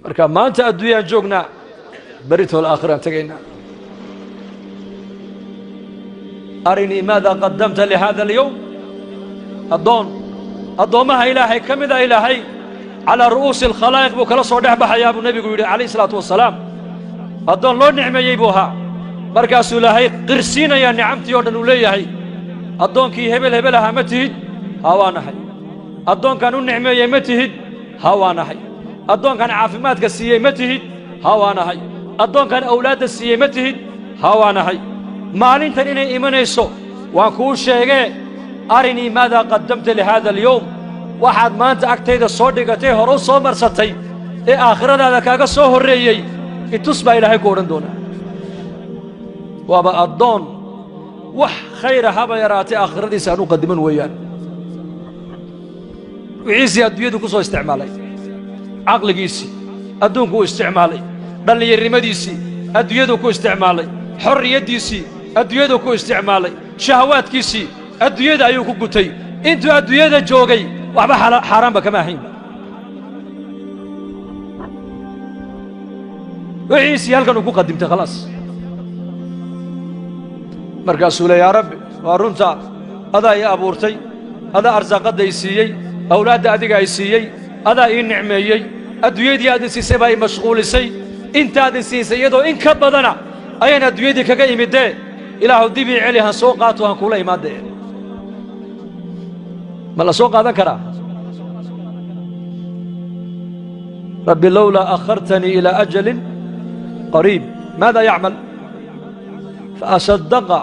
Marka maanta adduunyaan joognaa, beritool aakhiraan tegaynaa. Arinii maada qadamta lihada alyowm. Addoon addoommaha Ilaahay ka mida, Ilaahay calaa ru'uusi alkhalaa'iq buu kala soo dhex baxayaa buu Nebigu yidhi calayh isalaatu wasalaam. Addoon loo nicmeeyey buu ahaa. Markaasuu Ilaahay qirsiinayaa nicamtii oo dhan. Uu leeyahay: "Addoonkii hebel hebel ahaa ma tihid?" "Haa, waa nahay." "Addoonkan u nicmeeyey ma tihid?" "Haa, waa nahay." "Addoonkan caafimaadka siiyey ma tihid?" "Haa, waa nahay." "Addoonkan awlaadda siiyey ma tihid?" "Haa, waa nahay." "Maalintan inay imanayso waan kuu sheegee, arinii maadaa qaddamta lihaada alyowm. Waxaad maanta agtayda soo dhigatay, hore u soo marsatay ee aakhiradaada kaaga soo horreeyey itus," baa Ilaahay ku odhan doonaa. Waaba addoon wax khayra haba yaraatay aakhiradiisa aan u qadiman weeyaan. Wixiisii adduunyadu ku soo isticmaalay, caqligiisii adduunku u isticmaalay, dhallinyarnimadiisii adduunyadu ku isticmaalay, xorriyaddiisii adduunyadu ku isticmaalay, shahawaadkiisii adduunyada ayuu ku gutay. Intuu adduunyada joogay waxba xaaraanba kama ahaynba. Wixiisii halkan uu ku qadimtay, khalaas. Markaasuu le: "Yaa Rabbi, waa runtaa, adaa ii abuurtay, adaa arsaaqadda i siiyey, awlaadda adiga i siiyey, adaa ii nicmeeyey. Adduunyadii aad i siisay baa i mashquulisay. Intaad i siisay iyadoo in ka badana ayaan adduunyadii kaga imidee, Ilaahu dib ii celi, han soo qaato, han kuula imaadee." Ma la soo qaadan karaa? "Rabbi, lowlaa akhartanii ilaa ajalin qariib." Maada yacmal? "Faasadaqa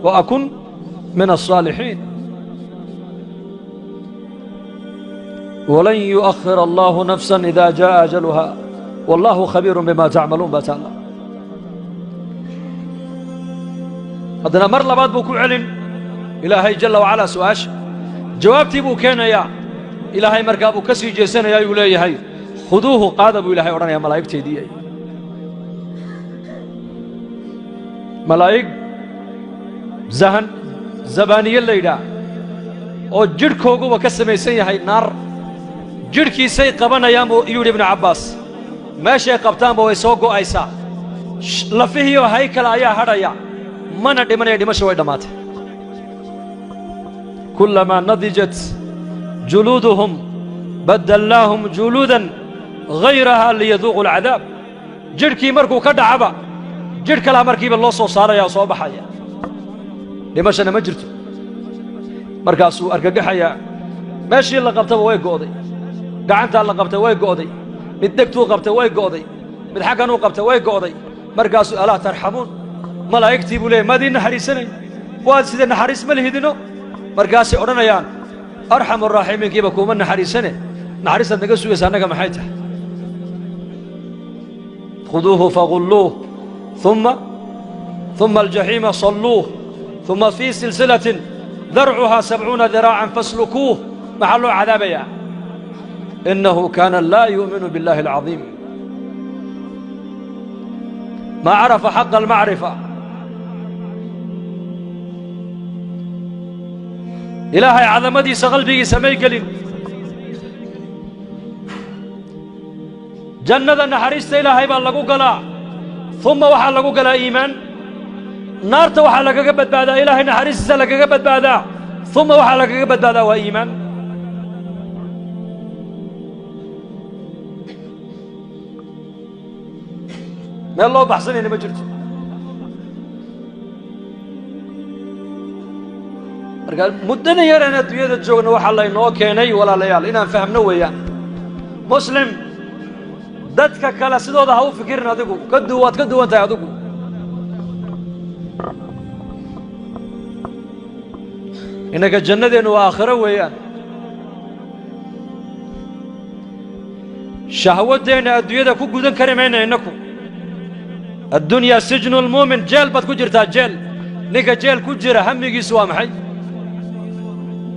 wa akun min alsaalixiin." Walan yu'akhir allahu nafsa ida jaءa ajaluha wallahu khabiiru bima tacmaluun baa taalla. Haddana mar labaad buu ku celin Ilaahay jalla wacalaa su'aasha, jawaabtii buu keenayaa. Ilaahay markaa buu ka sii jeesanayaa, ayuu leeyahay: "Khuduuhu," qaada buu Ilahay odhanaya malaa'igteedii. Malaa'ig zahan zabaaniye la yidhaah oo jidhkooguba ka samaysan yahay naar, jidhkiisay qabanayaan buu yidhi Ibnu Cabbaas. Meeshay qabtaanba way soo go'aysaa, lafihiioo haykala ayaa hadhaya, mana dhimanaya. Dhimasha way dhammaatay. Kullamaa nadijat juluuduhum baddalnaahum juluudan hayrahaa liyaduuqu alcadaab. Jidhkii markuu ka dhacaba, jidh kalaa markiiba loo soo saaraya oo soo baxaya. Dhimashana ma jirto. Markaasuu argagaxayaa. Meeshii la qabtaba way go'day. Gacantaa la qabtay way go'day, mid dhegtuu qabtay way go'day, mid xagganuu qabtay way go'day. Markaasuu: "Alaa tarxamuun?" Malaa'igtii buu leeyay: "Maad ii naxariisanayn? Waad sidee? Naxariis ma lihidino?" Markaasay odhanayaan: "Arxamu raaximiinkiiba kuuma naxariisane, naxariistaad naga sugaysa annaga maxay tahay?" "Khuduuhu fagulluuh, uma aljaxiima salluuh, uma fii silsilatin darcuhaa 70 diraacan faslukuuh." Maxaa loo cadaabayaa? Innahu kaana laa yu'minu biاllahi alcadiim, maa carafa xaqa almacrifa. Ilaahay cadamadiisa qalbigiisa may gelin. Jannada naxariista Ilaahay baa lagu galaa, uma waxaa lagu galaa iimaan. Naarta waxaa lagaga badbaadaa Ilaahay naxariistiisa lagaga badbaadaa, uma waxaa lagaga badbaadaa waa iimaan. Meel loo baxsanayna ma jirto. Marka muddada yaraan adduunyada joogno, waxaa laynoo keenay, walaalayaal, inaan fahmno weeyaan. Muslim, dadka kale sidooda ha u fikirin. Adigu ka du waad ka duwan tahay adigu. Innaka jannadeennu waa aakhiro weeyaan. Shahwaddeenna adduunyada ku gudan kari mayna innaku. Addunyaa sijnu lmuumin, jeel baad ku jirtaa, jeel. Ninka jeel ku jira hamigiisu waa maxay?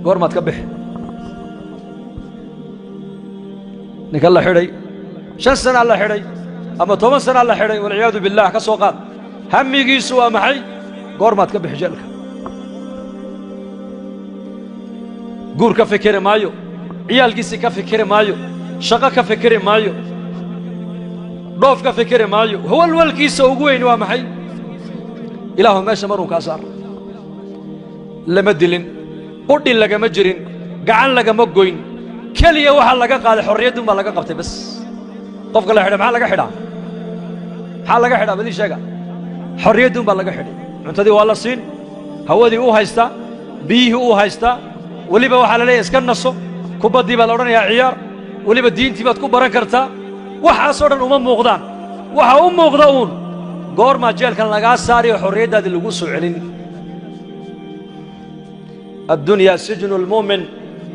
Goormaad ka bixi? Ninka la xidhay, 5 sanaa la xidhay ama 10 sanaa la xidhay, walciyaadu billaah, ka soo qaad, hamigiisu waa maxay? Goormaad ka bixi jeelka? Guur ka fikiri maayo, ciyaalkiisii ka fikiri maayo, shaqo ka fikiri maayo. Dhoof ka fikiri maayo. Walwalkiisa ugu weyn waa maxay? Ilaahu meesha marun kaa saar. Lama dilin, qudhi lagama jirin, gacan lagama goyn, keliya waxaa laga qaaday xorriyaddun baa laga qabtay bas. Qofka la xidha maxaa laga xidhaa? Maxaa laga xidhaa? Badii sheega. Xorriyaddun baa laga xidhay. Cuntadii waa la siin, hawadii uu haystaa, biyihii uu haystaa, weliba waxaa la leeyahy iska naso, kubaddii baa la odhanayaa ciyaar, weliba diintii baad ku baran kartaa. Waxaasoo dhan uma muuqdaan. Waxa u muuqda uun goormaa jeelkan lagaa saarayo, xorriyaddaadii lagu soo celin. الدنيا سجن المؤمن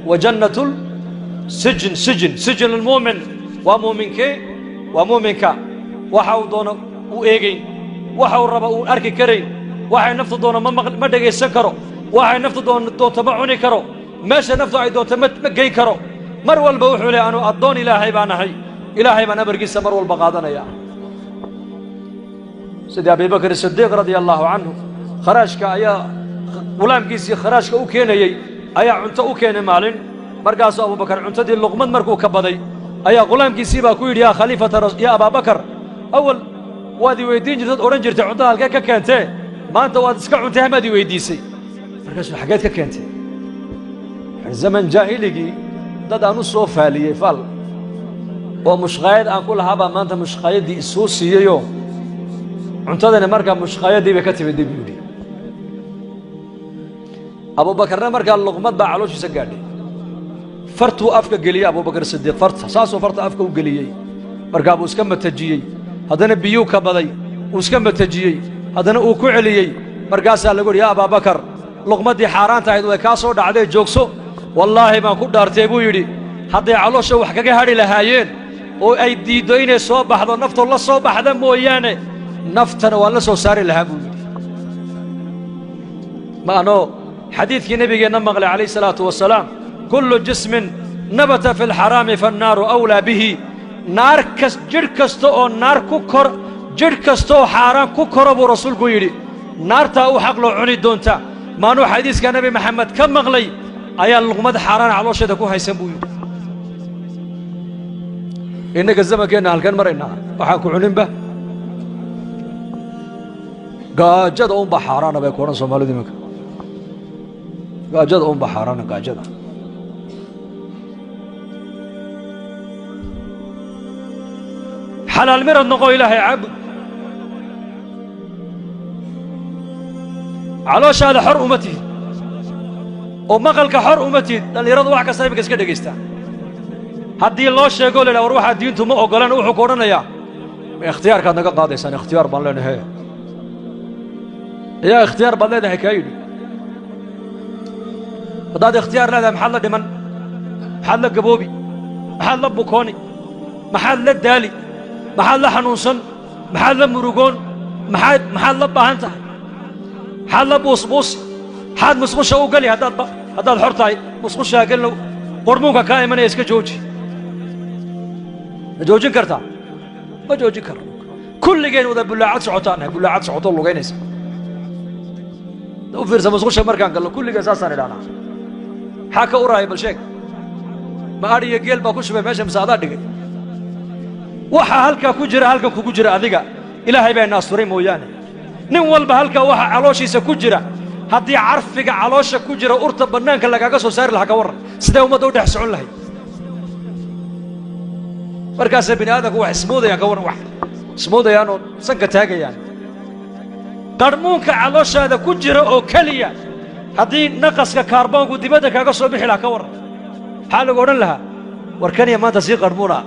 وجنة السجن. سجن سجن المؤمن waa muuminkee? Waa muuminka waxa uu doono u eegayn, waxa uu raba uu arki karayn, waxay naftu doono ma dhegaysan karo, waxay naftu doonto ma cuni karo, meesha naftu ay doonto ma geyn karo. Mar walba wuxuu leey, anuu addoon Ilaahay baan ahay, Ilaahay baan amarkiisa mar walba qaadanaya. Sidii Abibakr Sidiiq radia allahu canhu, kharaashka ayaa ghulaamkiisii kharaashka u keenayey ayaa cunto u keenay maalin. Markaasuu Abubakar cuntadii luqmad markuu ka baday ayaa ghulaamkiisii baa ku yidhi, yaa khaliifata, yaa Abaabakar, awal waad i weyddiin jirtad, odhan jirtay cuntada halkee ka keentee, maanta waad iska cuntay, hamaad i weyddiisay. Markaasuu, xaggeed ka keentay? Zaman jaahiligii dad aan u soo faaliyey faal oo mushqaayad aan ku lahaa baa maanta mushqaayaddii isoo siiyeyoo cuntadani markaa mushqaayaddii bay ka timid, buu yidhi. Abuubakarna markaa luqmad baa calooshiisa gaadhay, fartuu afka geliyey Abubakar Sidiiq, farta saasuu farta afka u geliyey. Markaa buu iska matajiyey, haddana biyuu ka baday, uu iska matajiyey, haddana uu ku celiyey. Markaasaa lagu yidhi, yaa Abaabakar, luqmaddii xaaraanta ahayd way kaa soo dhacday, joogso. Wallaahi baan ku dhaartay, buu yidhi, hadday caloosha wax kaga hadhi lahaayeen oo ay diiddo inay soo baxdo, naftoo la soo baxda mooyaane, naftana waan la soo saari lahaa, buu yidhi. Ma anoo xadiidkii nebigeenna maqlay calayh salaatu wasalaam, كل جسم نبت في الحرام فالنار أولى به. Naar kas, jidh kasta oo naar ku kor, jidh kasta oo xaaraan ku koro, buu rasuulku yidhi, naartaa u xaq loo cuni doonta. Maanuu xadiiska Nebi Maxamed ka maqlay ayaa luqmad xaaraan caloosheeda ku haysan, buu yidhi. Innaga zamankeenna halkan maraynaa, waxaan ku cuninba gaajada unbaa xaaraana bay ku odhan Soomaalidu iminka. Gaajada unbaa xaaraana, gaajada. Xalaal mirad noqo, Ilaahay caabud, calooshaada xor uma tihid oo maqalka xor uma tihid. Dhallinyaradu wax kasta iminka iska dhegaystaa. Haddii loo sheego la yidhaha, war waxaa diintu ma oggolan, wuxuu ku odhanayaa, ma ikhtiyaarkaad naga qaadaysaan? Ikhtiyaar baan leenahay. Yaa ikhtiyaar baad leedahay kaa yidhi? Haddaad ikhtiyaar leedahay, maxaad la dhiman? Maxaad la gaboobi? Maxaad la bukooni? Maxaad la daali? Maxaad la xanuunsan? Maxaad la murugoon? Maxaad la baahan tahay? Maxaad la buusbuusi? Maxaad musqusha u geli? Haddaad xor tahay, musqushaa gelino, qormuunka kaa imanaya iska jooji. Ma joojin kartaa? Ma joojin karno. Kulligeen wada bullaacad socotaan nahay, bullaacad socotoo lugaynaysa. U fiirsa, musqusha markaan gallo kulligeen saasaan idhahnaa. Maxaa ka uraaya? Bal sheeg. Ma adhi iyo geel baa ku shubay meesha mise adaa dhigay? Waxaa halkaa ku jira, halkan kugu jira adiga, Ilaahay baa ina asturay mooyaane. Nin walba halkaa waxa calooshiisa ku jira, haddii carfiga caloosha ku jira urta bannaanka lagaaga soo saari lahaa, ka warran sidee ummadda u dhex socon lahayd? Markaasay bini aadamku wax ismoodayaan, ka warran, wax ismoodayaan oo sanka taagayaan. Qarmuunka calooshaada ku jira oo keliya haddii naqaska kaarboonku dibadda kaaga soo bixi lahaa, ka warran, maxaa lagu odhan lahaa? War kaniya maanta sii qarmuuna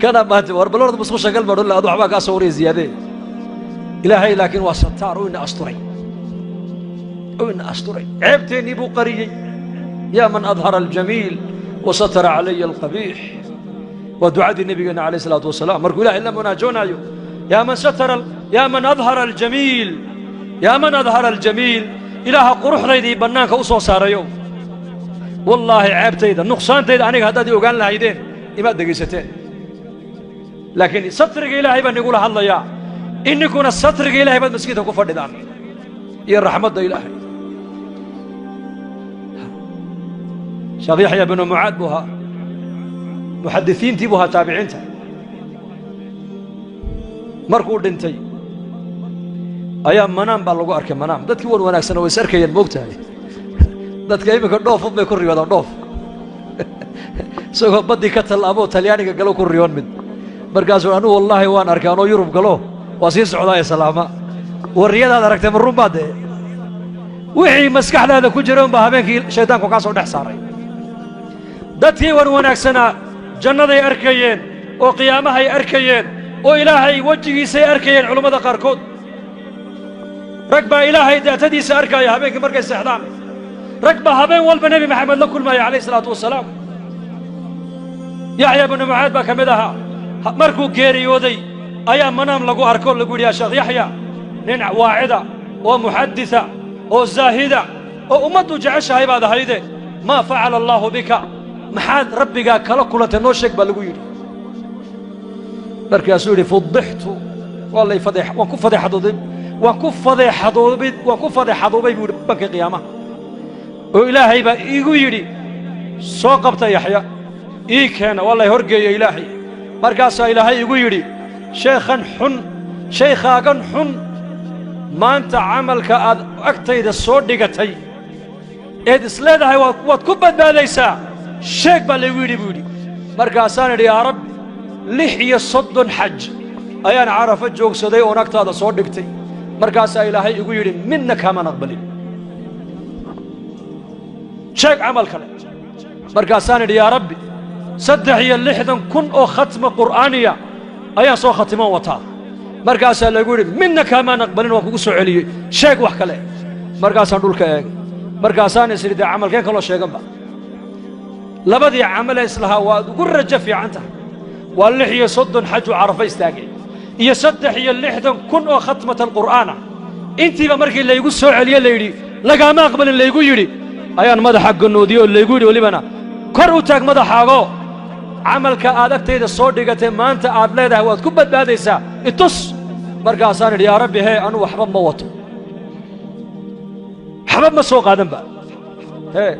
kana maanta, war balorda musqusha gal baa odhan lahaa, adu waxbaa kaa soo waraya ziyaadee. Ilaahay laakiin waa sataar, uu ina asturay, uu ina asturay, ceebteennii buu qariyey. يا من أظهر الجميل وستر علي القبيح, waa ducadii nebigeenna calayh isalaatu wasalaam markuu Ilahay la munaajoonaayo. يا من ستر, يا من أظهر الجميل, يا من أظهر الجميل, Ilaaha quruxdaydii bannaanka u soo saarayo, wallaahi ceebtayda, nuqsaantayda aniga haddaad i ogaan lahaydeen imaad dhegaysateen, laakiin satriga Ilaahay baan igula hadlayaa. Ininkuna satriga Ilahay baad maskiinta ku fadhidaan iyo raxmadda Ilaahay. Sheekh Yaxya binu Mucaad buu ahaa, muxadisiintii buu ahaa, taabiciinta. Markuu dhintay ayaa manaam baa lagu arkay. Manaam dadkii wan wanaagsana way is arkayeen, moogtahay. Dadka iminka dhoofun bay ku riyoodaan. Dhoof isagoo baddii ka tallaaboo Talyaaniga galo ku riyoon mid. Markaasuu anugu wallaahi waan arkay anoo Yurub galo, waa sii socdaa. Salaama warriyadaad aragtay ma run baa dee? Wixii maskaxdaada ku jira unbaa habeenkii shaydaanku kaa soo dhex saaray. Dadkii wan wanaagsanaa jannaday arkayeen oo qiyaamahay arkayeen oo Ilaahay wejigiisay arkayeen. Culummada qaarkood, rag baa Ilaahay daatadiisa arkaaya habeenkii markay seexdaan. Rag baa habeen walba Nebi Maxamed la kulmaya calayh isalaatu wasalaam. Yaxya bnu Mucaad baa ka mid ahaa. Markuu geeriyooday ayaa manaam lagu arko, lagu yidhi: "Yaa Sheekh Yaxya, nin waacida oo muxaddisa oo zaahida oo ummaddu jeceshahay baad ahayde, maa facala allaahu bika? Maxaad rabbigaa kala kulantay? Noo sheeg," baa lagu yidhi. Markaasuu yidhi: "Fudixtu, waa lay fadeex, waan ku fadeexadoobay, waan ku fadeexadoobay, waan ku fadeexadoobay," buu yidhi, "bankii qiyaamaha oo Ilaahay baa iigu yidhi: 'Soo qabta Yaxya, ii keena.' Waa lay horgeeya Ilaahay. Markaasaa Ilaahay igu yidhi: 'Sheekhan xun, shaykhaagan xun, maanta camalka aad agtayda soo dhigatay eed is leedahay waad ku badbaadaysaa, sheeg,' baa laygu yidhi," buu yidhi. "Markaasaan idhi: Yaa Rabbi, 36 xaj ayaan Carafo joogsaday oon agtaada soo dhigtay. Markaasaa Ilaahay igu yidhi: Midna kaamaan aqbalin, sheeg camal kale. Markaasaan idhi: Yaa Rabbi, 63,000 oo khatma qur'aaniya ayaan soo khatiman wataa. Markaasaa lagu yidhi: Midna kaamaan aqbalin, waan kugu soo celiyey, sheeg wax kale. Markaasaan dhulka eegay, markaasaan is idhi: Dee camalkeen kaloo sheeganba? Labadii camalee islahaa waad ugu rajo fiican tahay waa 36 xaju Carafa istaagay iyo 63,000 oo khatmat alqur'aana. Intiiba markii laygu soo celiye, layidhi lagaama aqbalin laygu yidhi, ayaan madaxa gannoodiyey oo laygu yidhi welibana: Kor u taag madaxaago, camalka aad agtayda soo dhigatay maanta aad leedahay waad ku badbaadaysaa itus. Markaasaan idhi: Yaa Rabbi, hee, anu waxba ma wato, waxba ma soo qaadanba, hee,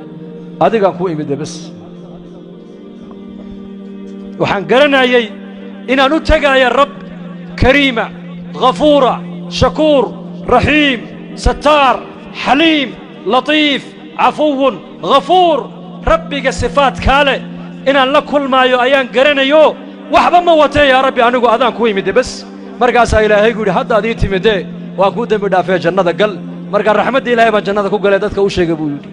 adigaan ku imide bes. Waxaan garanayey inaan u tegaayo Rabb kariima, ghafuura, shakuur, raxiim, sataar, xaliim, latiif, cafuwun ghafuur. Rabbiga sifaadkaa leh inaan la kulmaayo ayaan garanayo. Waxba ma watee, yaa Rabbi, anigu adaan ku imide bes. Markaasaa Ilaahay gu yidhi: Haddaad ii timidee, waan kuu dembi dhaafee, jannada gal. Markaa raxmaddii Ilaahay baan jannada ku galay, dadka u sheegay," buu yidhi.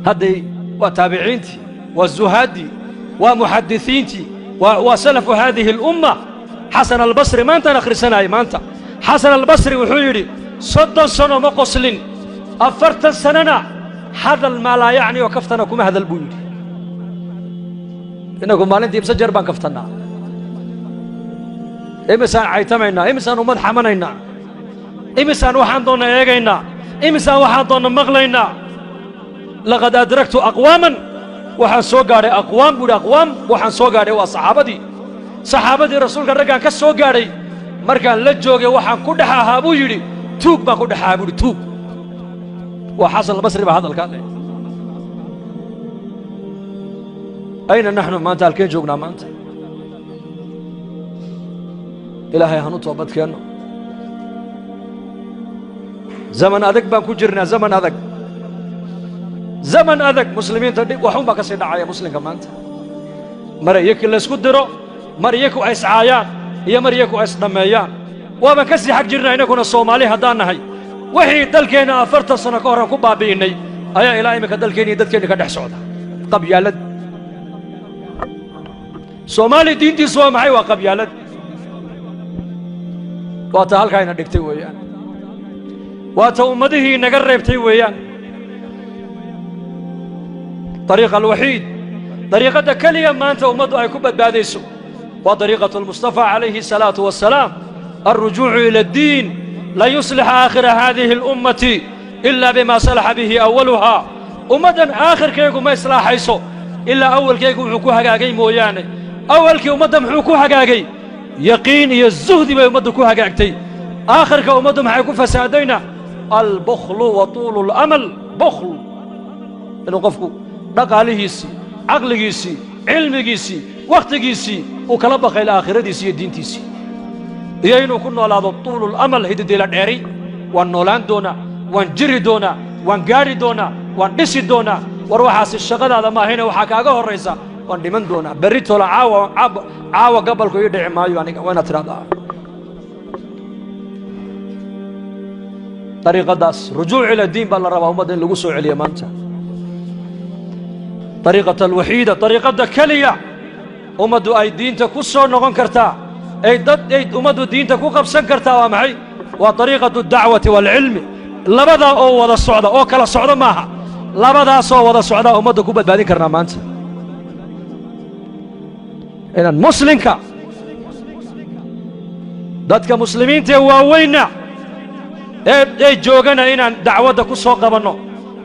Hadday waa taabiciintii, waa zuhaaddii, waa muxadisiintii, waa salafu haadihi alumma. Xasan Albasri maantaan akhrisanayay maanta. Xasan Albasri wuxuu yidhi: 30 sano ma qoslin, 40 sanona hadal maa laa yacni oo kaftana kuma hadal," buu yidhi. Innagu maalintii imse jeer baan kaftannaa? Imisaan caytamaynaa? Imisaan ummad xamanaynaa? Imisaan waxaan doonna eegaynaa? Imisaan waxaan doonna maqlaynaa? "Laqad adraktu aqwaaman," waxaan soo gaadhay aqwaam, buu yidhi. Aqwaam waxaan soo gaadhay waa saxaabadii, saxaabadii Rasuulka. Raggaan ka soo gaadhay markaan la joogay, waxaan ku dhex ahaa, buu yidhi, tuug baan ku dhex ahaa, buu yidhi, tuug. Waa Xasan Albasri baa hadalkaa leh. Ayna naxnu maanta? Halkeen joognaa maanta? Ilaahay hanu toobad keenno. Zaman adag baan ku jirnaa, zaman adag, zaman adag. Muslimiinta dhib waxun baa ka sii dhacaya muslimka maanta. Mar iyaki laysku diro, mar iyaku ay iscaayaan iyo mar iyaku ay isdhammeeyaan. Waabaan ka sii xag jirnaa innaguna Soomaali haddaan nahay. Wixii dalkeenna 40 sano ka horaan ku baabi'innay ayaa ilaa iminka dalkeenna iyo dadkeenna ka dhex socda. Qabyaalad. Soomaali diintiisu waa maxay? Waa qabyaalad. Waa ta halkaa ina dhigtay weeyaan, waa ta ummadihii inaga reebtay weeyaan. Dariiqa alwaxiid, dariiqadda keliya maanta ummaddu ay ku badbaadayso waa dariiqatu almustafaa calayhi الsalaatu wassalaam, alrujuucu ila addiin. Lan yuslixa aakhira haadihi اlummati ila bima salaxa bihi awaluhaa. Ummaddan aakhirkeegu ma islaaxayso ilaa awalkeygu wuxuu ku hagaagay mooyaane. Awalkii ummadda muxuu ku hagaagay? Yaqiin iyo zuhdi bay ummaddu ku hagaagtay. Aakhirka ummaddu maxay ku fasaadayna? Albukhlu wa tuulu alamal. Bukhl, inuu qofku dhaqaalihiisii, caqligiisii, Cilmigiisii, wakhtigiisii uu kala bakayla aakhiradiisii iyo diintiisii, iyo inuu ku noolaado tuulul amal, hididiila dheeri. Waan noolaan doonaa, waan jiri doonaa, waan gaadhi doonaa, waan dhisi doonaa. War, waxaasi shaqadaada maahayne, waxaa kaaga horraysa waan dhiman doonaa berri tola, caawa caawa gabalku ii dhici maayo aniga. Waa inaad tidhahdaa dariiqadaas. Rujuuc ila diin baa la rabaa ummadda in lagu soo celiyo maanta. Dariiqata alwaxiida, dariiqadda keliya ummaddu ay diinta ku soo noqon kartaa, ay dad ay ummaddu diinta ku qabsan kartaa, waa maxay? Waa dariiqatu dacwati waalcilmi. Labadaa oo wada socda, oo kala socda maaha, labadaasoo wada socdaa ummadda ku badbaadin karnaa maanta. Inaan muslimka, dadka muslimiinta ee waaweynna ee joogana, inaan dacwadda ku soo qabanno.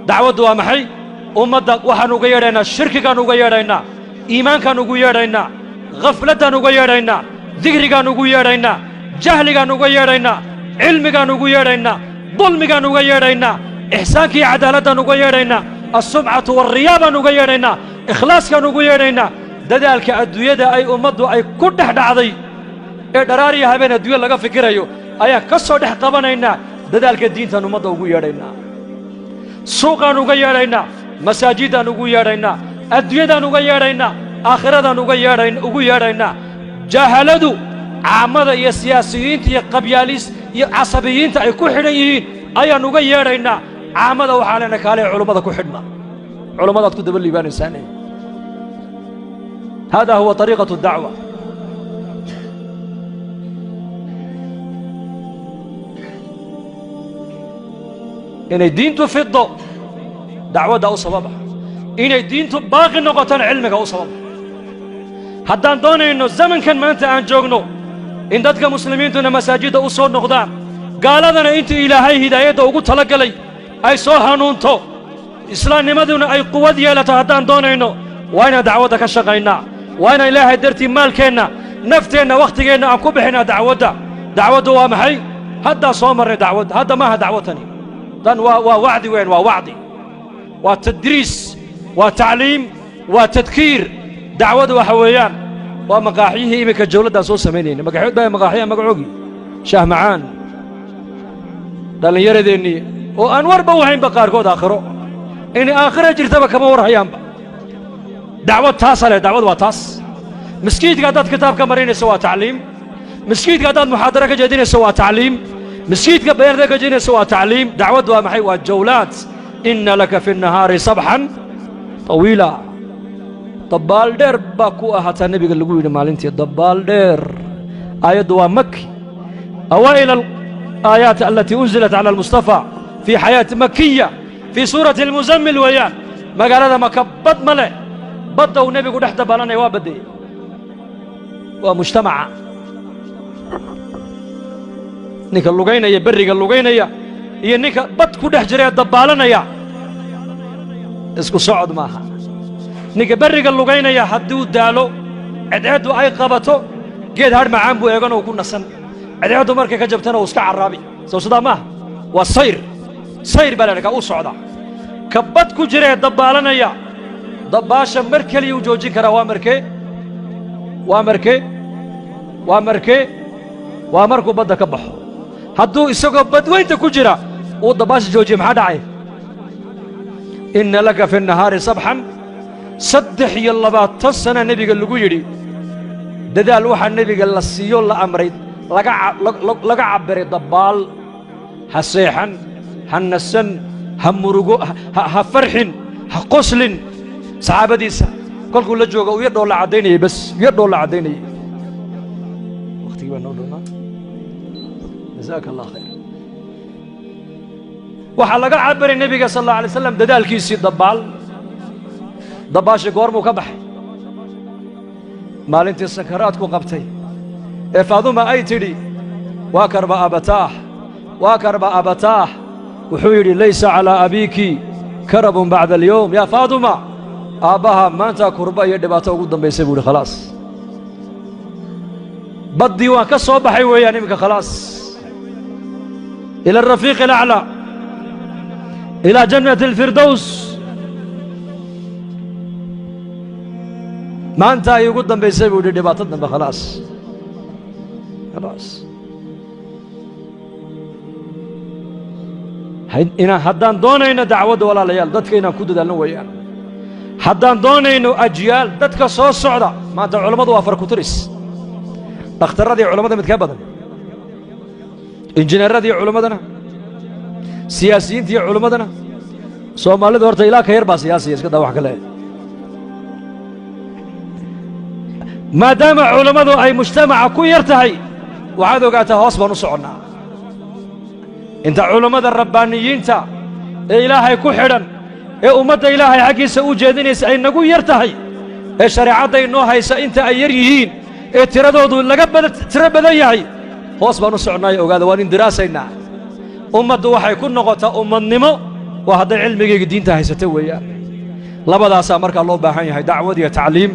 Dacwaddu waa maxay? Ummadda waxaan uga yeedhaynaa shirkigaan uga yeedhaynaa, iimaankaan ugu yeedhaynaa, khafladdaan uga yeedhaynaa, dikrigaan ugu yeedhaynaa, jahligaan uga yeedhaynaa, cilmigaan ugu yeedhaynaa, dulmigaan uga yeedhaynaa, ixsaanka iyo cadaaladdan uga yeedhaynaa, assumcatu walriyaa baan uga yeedhaynaa, ikhlaaskaan ugu yeedhaynaa. Dadaalka adduunyada ay ummaddu ay ku dhex dhacday ee dharaariya habeen adduunya laga fikirayo ayaan ka soo dhex qabanaynaa. Dadaalka diintaan ummadda ugu yeedhaynaa, suuqaan uga yeedhaynaa, masaajidaan ugu yeedhaynaa, adduunyadaan uga yeedhaynaa, aakhiradaan uga yeedhan ugu yeedhaynaa. Jahaladu caamada iyo siyaasiyiinta iyo qabyaalis iyo casabiyiinta ay ku xidhan yihiin ayaan uga yeedhaynaa. Caamada waxaa leenahay, kaalee culummada ku xidhma, culummadaad ku daba liibaanaysaane. Hada huwa طariiqaة الdacwa. Inay diintu fido dacwadda u sababa, inay diintu baaqi noqotona cilmiga u sababa. Haddaan doonayno zamankan maanta aan joogno in dadka muslimiintuna masaajidda u soo noqdaan, gaaladana intii Ilaahay hidaayadda ugu tala galay ay soo hanuunto, islaamnimaduna ay quwad yeelato, haddaan doonayno, waa inaan dacwadda ka shaqaynaa. Waa inaan Ilaahay dartii maalkeenna, nafteenna, wakhtigeenna aan ku bixinaa dacwadda. Dacwaddu waa maxay? Haddaa soo marray dacwadda. Hadda maaha dacwadtani, tan waa wacdi weyn. Waa wacdi, waa tadriis, waa tacliim, waa tadkiir. Dacwaddu waxa weeyaan waa maqaaxyihii iminka jawladdaan soo samaynayna. Maqaaxyood baa maqaaxyaha magacoogii shaah macaan. Dhallinyaradeenii oo aan warba u haynba qaarkood aakhiro, inay aakhira jirtaba kama war hayaanba. Dacwad taasa leh. Dacwad waa taas. Maskiidka haddaad kitaab ka marinayso waa tacliim. Maskiidka haddaad muxaadaro ka jeedinayso waa tacliim. Maskiidka bayaan haddaad ka jeedinayso waa tacliim. Dacwaddu waa maxay? Waa jawlaad. Inna laka fi nnahaari sabxan tawiila. Dabbaal dheer baa ku ahaataa nebiga lagu yidhi maalintii, dabbaal dheer. Aayaddu waa maki, awaa'il alaayaat alatii unzilat cala almustafa fii xayaati makiya, fii suurati almuzammil weeyaan. Magaalada Maka bad ma leh. Badda uu nebigu dhex dabaalanaya waa baddeeye, waa mujtamaca. Ninka lugaynaya, berriga lugaynaya, iyo ninka bad ku dhex jira ee dabbaalanaya isku socod maaha. Ninka berriga lugaynaya hadduu daalo, cadceeddu ay qabato, geed hadh macaan buu eegan oo ku nasan. Cadceeddu markay ka jabtana uu iska carraabi. Sow sidaa maaha? Waa sayr, sayr baa la dhaha u socdaa. Ka bad ku jira ee dabbaalanaya, dabbaasha mar keliya u joojin karaa. Waa markee? Waa markee? Waa markee? Waa markuu badda ka baxo. Hadduu isagoo badweynta ku jira uu dabbaasha joojiya, maxaa dhacay? Inna laka fi nnahaari sabxan. 23 sana nebiga lagu yidhi dadaal. Waxaa nebiga la siiyo, la amray, laga cabbiray dabbaal. Ha seexan, ha nasan, ha murugo, ha farxin, ha qoslin. Saxaabadiisa kolkuu la jooga uu yar dhoolla caddaynayay, bas yar dhoolla caddaynayay. Waqtigii baa noo dhownaa. Jazaaka Allah khayr. Waxaa laga cabiray nebiga sal alla alay slam dadaalkiisii dabbaal. Dabbaashii goormuu ka baxay? Maalintii sakaraadku qabtay ee Faaduma ay tidhi: "Waa karba abataah, waa karba abataah." Wuxuu yidhi: "Laysa calaa abiiki karabun bacda alyowm yaa Faaduma." Aabbaha maanta kurba iyo dhibaato ugu dambaysay buu yidhi. Khalaas, baddii waan ka soo baxay weeyaan iminka. Khalaas, ila arafiiqi alaclaa, ilaa jannati alfirdows. Maanta ay ugu dambaysay, buu yidhi, dhibaato dambe. Khalaas, khalaas. Inaan haddaan doonayno dacwadda, walaalayaal, dadka inaan ku dadaalno weeyaan. Haddaan doonayno ajyaal dadka soo socda, maanta culammadu waa farkutiris. Dhakhtarradii culammada mid ka badan, injineeradii culammadana, siyaasiyiintii culammadana. Soomaalidu horta ilaa ka yar baa siyaasiya, iska daa wax kale. Maadaama culammadu ay mujtamaca ku yar tahay, waxaad ogaataa hoos baan u soconnaa. Inta culammada rabbaaniyiinta ee Ilaahay ku xidhan ee ummadda Ilaahay xaggiisa u jeedinaysa ay nagu yar tahay, ee shareecadda inoo haysa inta ay yar yihiin, ee tiradoodu laga bada tiro badan yahay, hoos baan u soconnaayo. Ogaada, waan indiraasaynaa. Ummaddu waxay ku noqotaa ummadnimo waa hadday cilmigayga diinta haysata weeyaan. Labadaasaa markaa loo baahan yahay, dacwad iyo tacliim.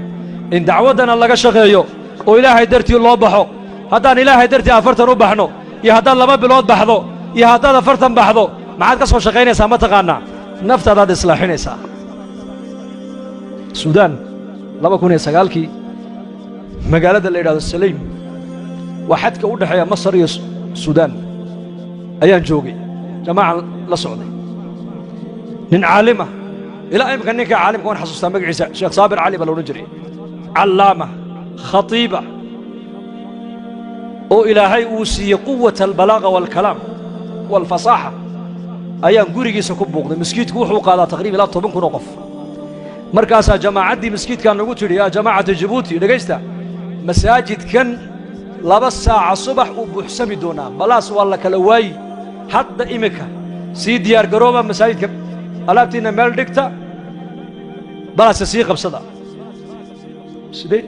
In dacwaddana laga shaqeeyo oo Ilaahay dartii loo baxo. Haddaan Ilaahay dartii 40 u baxno, iyo haddaad 2 bilood baxdo, iyo haddaad 40 baxdo, maxaad ka soo shaqaynaysaa? Ma taqaannaa? Naftaadaad islaaxinaysaa. Suudaan 2009-kii, magaalada la yidhahdo Salaym, waa xadka u dhexeeya Masar iyo Suudaan, ayaan joogay, jamaacan la socday. Nin caalim ah, ilaa imika ninka caalimka waan xasuustaa magaciisa, Sheekh Saabir Cali baa la odhan jiray, callaama khatiiba oo Ilaahay uu siiyey quwata albalaaqa waalkalaam waalfasaaxa, ayaan gurigiisa ku buuqday. Maskiidku wuxuu qaadaa taqriiban ilaa 10,000 oo qof. Markaasaa jamaacaddii maskiidkaa nagu tidhi: "Yaa jamaacata Jabuuti, dhegaysta, masaajidkan 2 saaca subax uu buuxsami doonaa, balaas waa la kala waayi. Hadda iminka sii diyaar garooba, masaajidka alaabtiinna meel dhigta, balaase sii qabsada." Sidee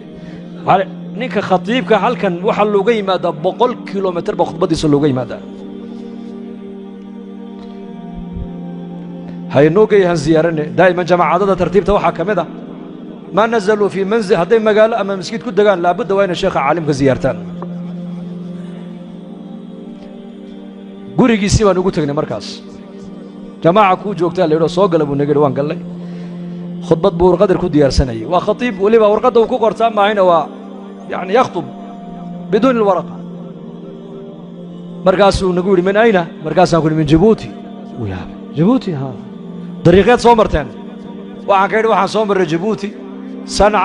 ninka khatiibka halkan waxaa looga yimaadaa 100 kilomitir baa khudbaddiisa looga yimaadaa. Haynoo geeyahan ziyaarane. Daa'iman jamaacadada tartiibta waxaa ka mid ah, maa nazaluu fii manzil, hadday magaalo ama maskiid ku degaan, laabudda waa inay sheekha caalimka ziyaartaan. Gurigiisii baan ugu tegnay. Markaas jamaaca kuu joogtaa la yidhi, soo gala buu naga yidhi. Waan gallay. Khudbad buu warqadar ku diyaarsanayay. Waa khatiib weliba, warqadda uu ku qortaa maahayna, waa yani yakhtub biduuni alwaraqa. Markaasuu nagu yidhi: "Min ayna?" Markaasaan ku yidhi: "Min Jabuuti." Wuu yaabay. "Jabuuti? Ha, dariiqeed soo marteen?" Waxaan ka yidhi: "Waxaan soo marray Jabuuti, Sanca,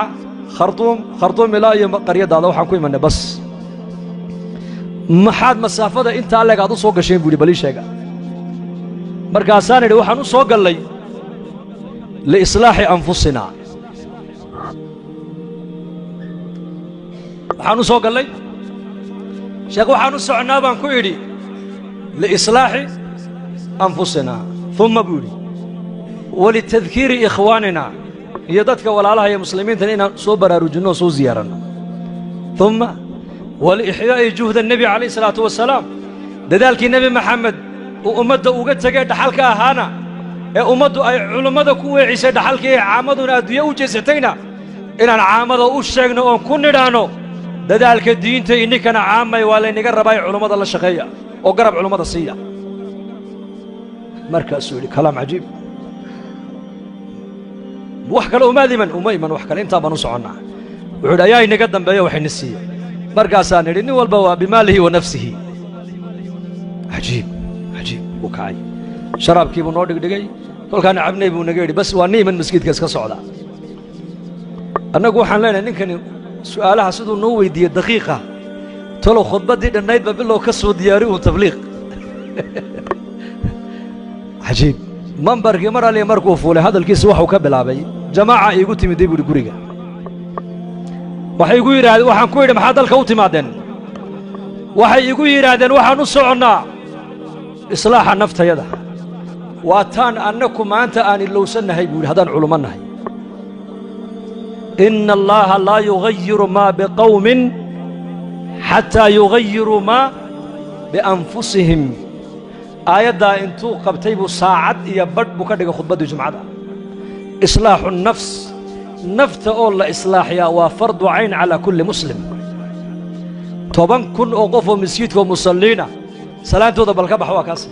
Khartuum, Khartuum ilaa iyo qaryadaada waxaan ku imanay bas." "Maxaad masaafada intaa leeg aad u soo gasheen?" buu yidhi, "bal ii sheega." Markaasaan idhi: "Waxaan u soo gallay liislaaxi anfusina. Waxaan u soo gallay, sheekh, waxaan u soconnaa baan ku idhi liislaaxi anfusina." "Uma," buu yidhi, "walitadkiiri ikhwaanina, iyo dadka walaalaha iyo muslimiintana inaan soo baraarujinno oo soo ziyaaranno. Uma waliixyaa'i juhda nebi calayh isalaatu wasalaam, dadaalkii Nebi Maxamed uu ummadda uga tegee dhaxalka ahaana, ee ummaddu ay culummada ku weecisay dhaxalkii, ee caamaduna adduunye u jeesatayna, inaan caamada u sheegno oon ku nidhaanno dadaalka diinta ininkana caamay waa laynaga rabaa, ee culummada la shaqeeya oo garab culummada siiya." Markaasuu yidhi: "Kalaam cajiib, wax kale umaad iman?" "Uma iman wax kale, intaa baan u soconnaa." Wuxuu yidhi: "Ayaa inaga dambeeya waxayna siiya?" Markaasaan nidhi: "Nin walba waa bimaalihi wa nafsihi." Cajiib, cajiib. Wuu kacay, sharaabkii buu noo dhigdhigay. Kolkaana cabnay buu naga yidhi: "Bas, waa ni iman maskiidka, iska socda." Annagu waxaan leenahay, ninkani su'aalaha siduu noo weydiiyey daqiiqa, talow khudbaddii dhannaydba bilow ka soo diyaari uun tabliiq. Cajiib. Mambarkii mar alliya markuu fuulay, hadalkiisa waxuu ka bilaabay: "Jamaaca iigu timiday," buuhi, "guriga. Waxay igu yidhaahdeen, waxaan ku yidhi, maxaad dalka u timaadeen? Waxay igu yidhaahdeen, waxaan u soconnaa islaaxa naftayada. Waa taan annaku maanta aan ilowsannahay," buu yidhi, "haddaan culummo nahay. Inna allaaha laa yugayiru maa biqawmin xataa yugayiruu maa bianfusihim." Aayaddaa intuu qabtay buu saacad iyo badh buu ka dhigay khudbaddii jumcada. Islaaxu nafs, nafta oo la islaaxiyaa, waa fardu cayn calaa kulli muslim. 10,000 oo qof oo masjiidka oo musalliina salaantooda bal ka bax, waa kaas.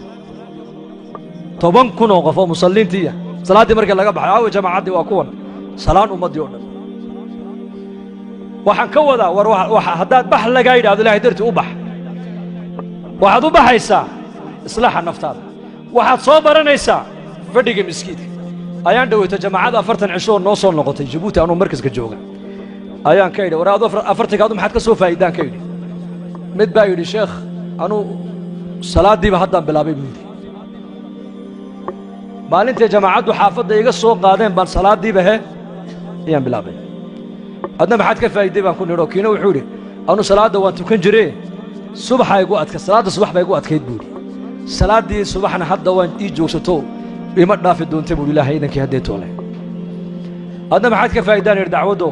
10,000 oo qof oo musalliintiiya salaaddii markii laga baxay, aawe jamaacaddii? Waa kuwan salaan ummaddii oo dhan. Waxaan ka wadaa, war haddaad bax lagaa yidhahdo, Ilahay dartii u bax. Waxaad u baxaysaa islaaxa naftaada, waxaad soo baranaysaa fadhiga miskiidka. Ayaan dhoweyto jamaacada 40 cishoo noo soo noqotay Jabuuti, anuu markaska jooga ayaan ka idhi, war adu afartankaadu maxaad ka soo faa'iidaan? Ka idhi. Mid baa yidhi, sheekh, anuu salaaddiiba haddaan bilaabay, buu yidhi. Maalintay jamaacaddu xaafadda iga soo qaadeen baan salaaddiiba he ayaan bilaabay. Adna maxaad ka faa'iiday, baan ku nidho. Kiina wuxuu yidhi, anu salaadda waan tukan jiree, subaxa igu adka, salaadda subax baa igu adkayd, buu yidhi. Salaaddii subaxna hadda waan ii joogsato, ima dhaafi doonta, buu Ilaahay idankii haddee toole. Adna maxaad ka faa'iidaan, yidhi, dacwaddo?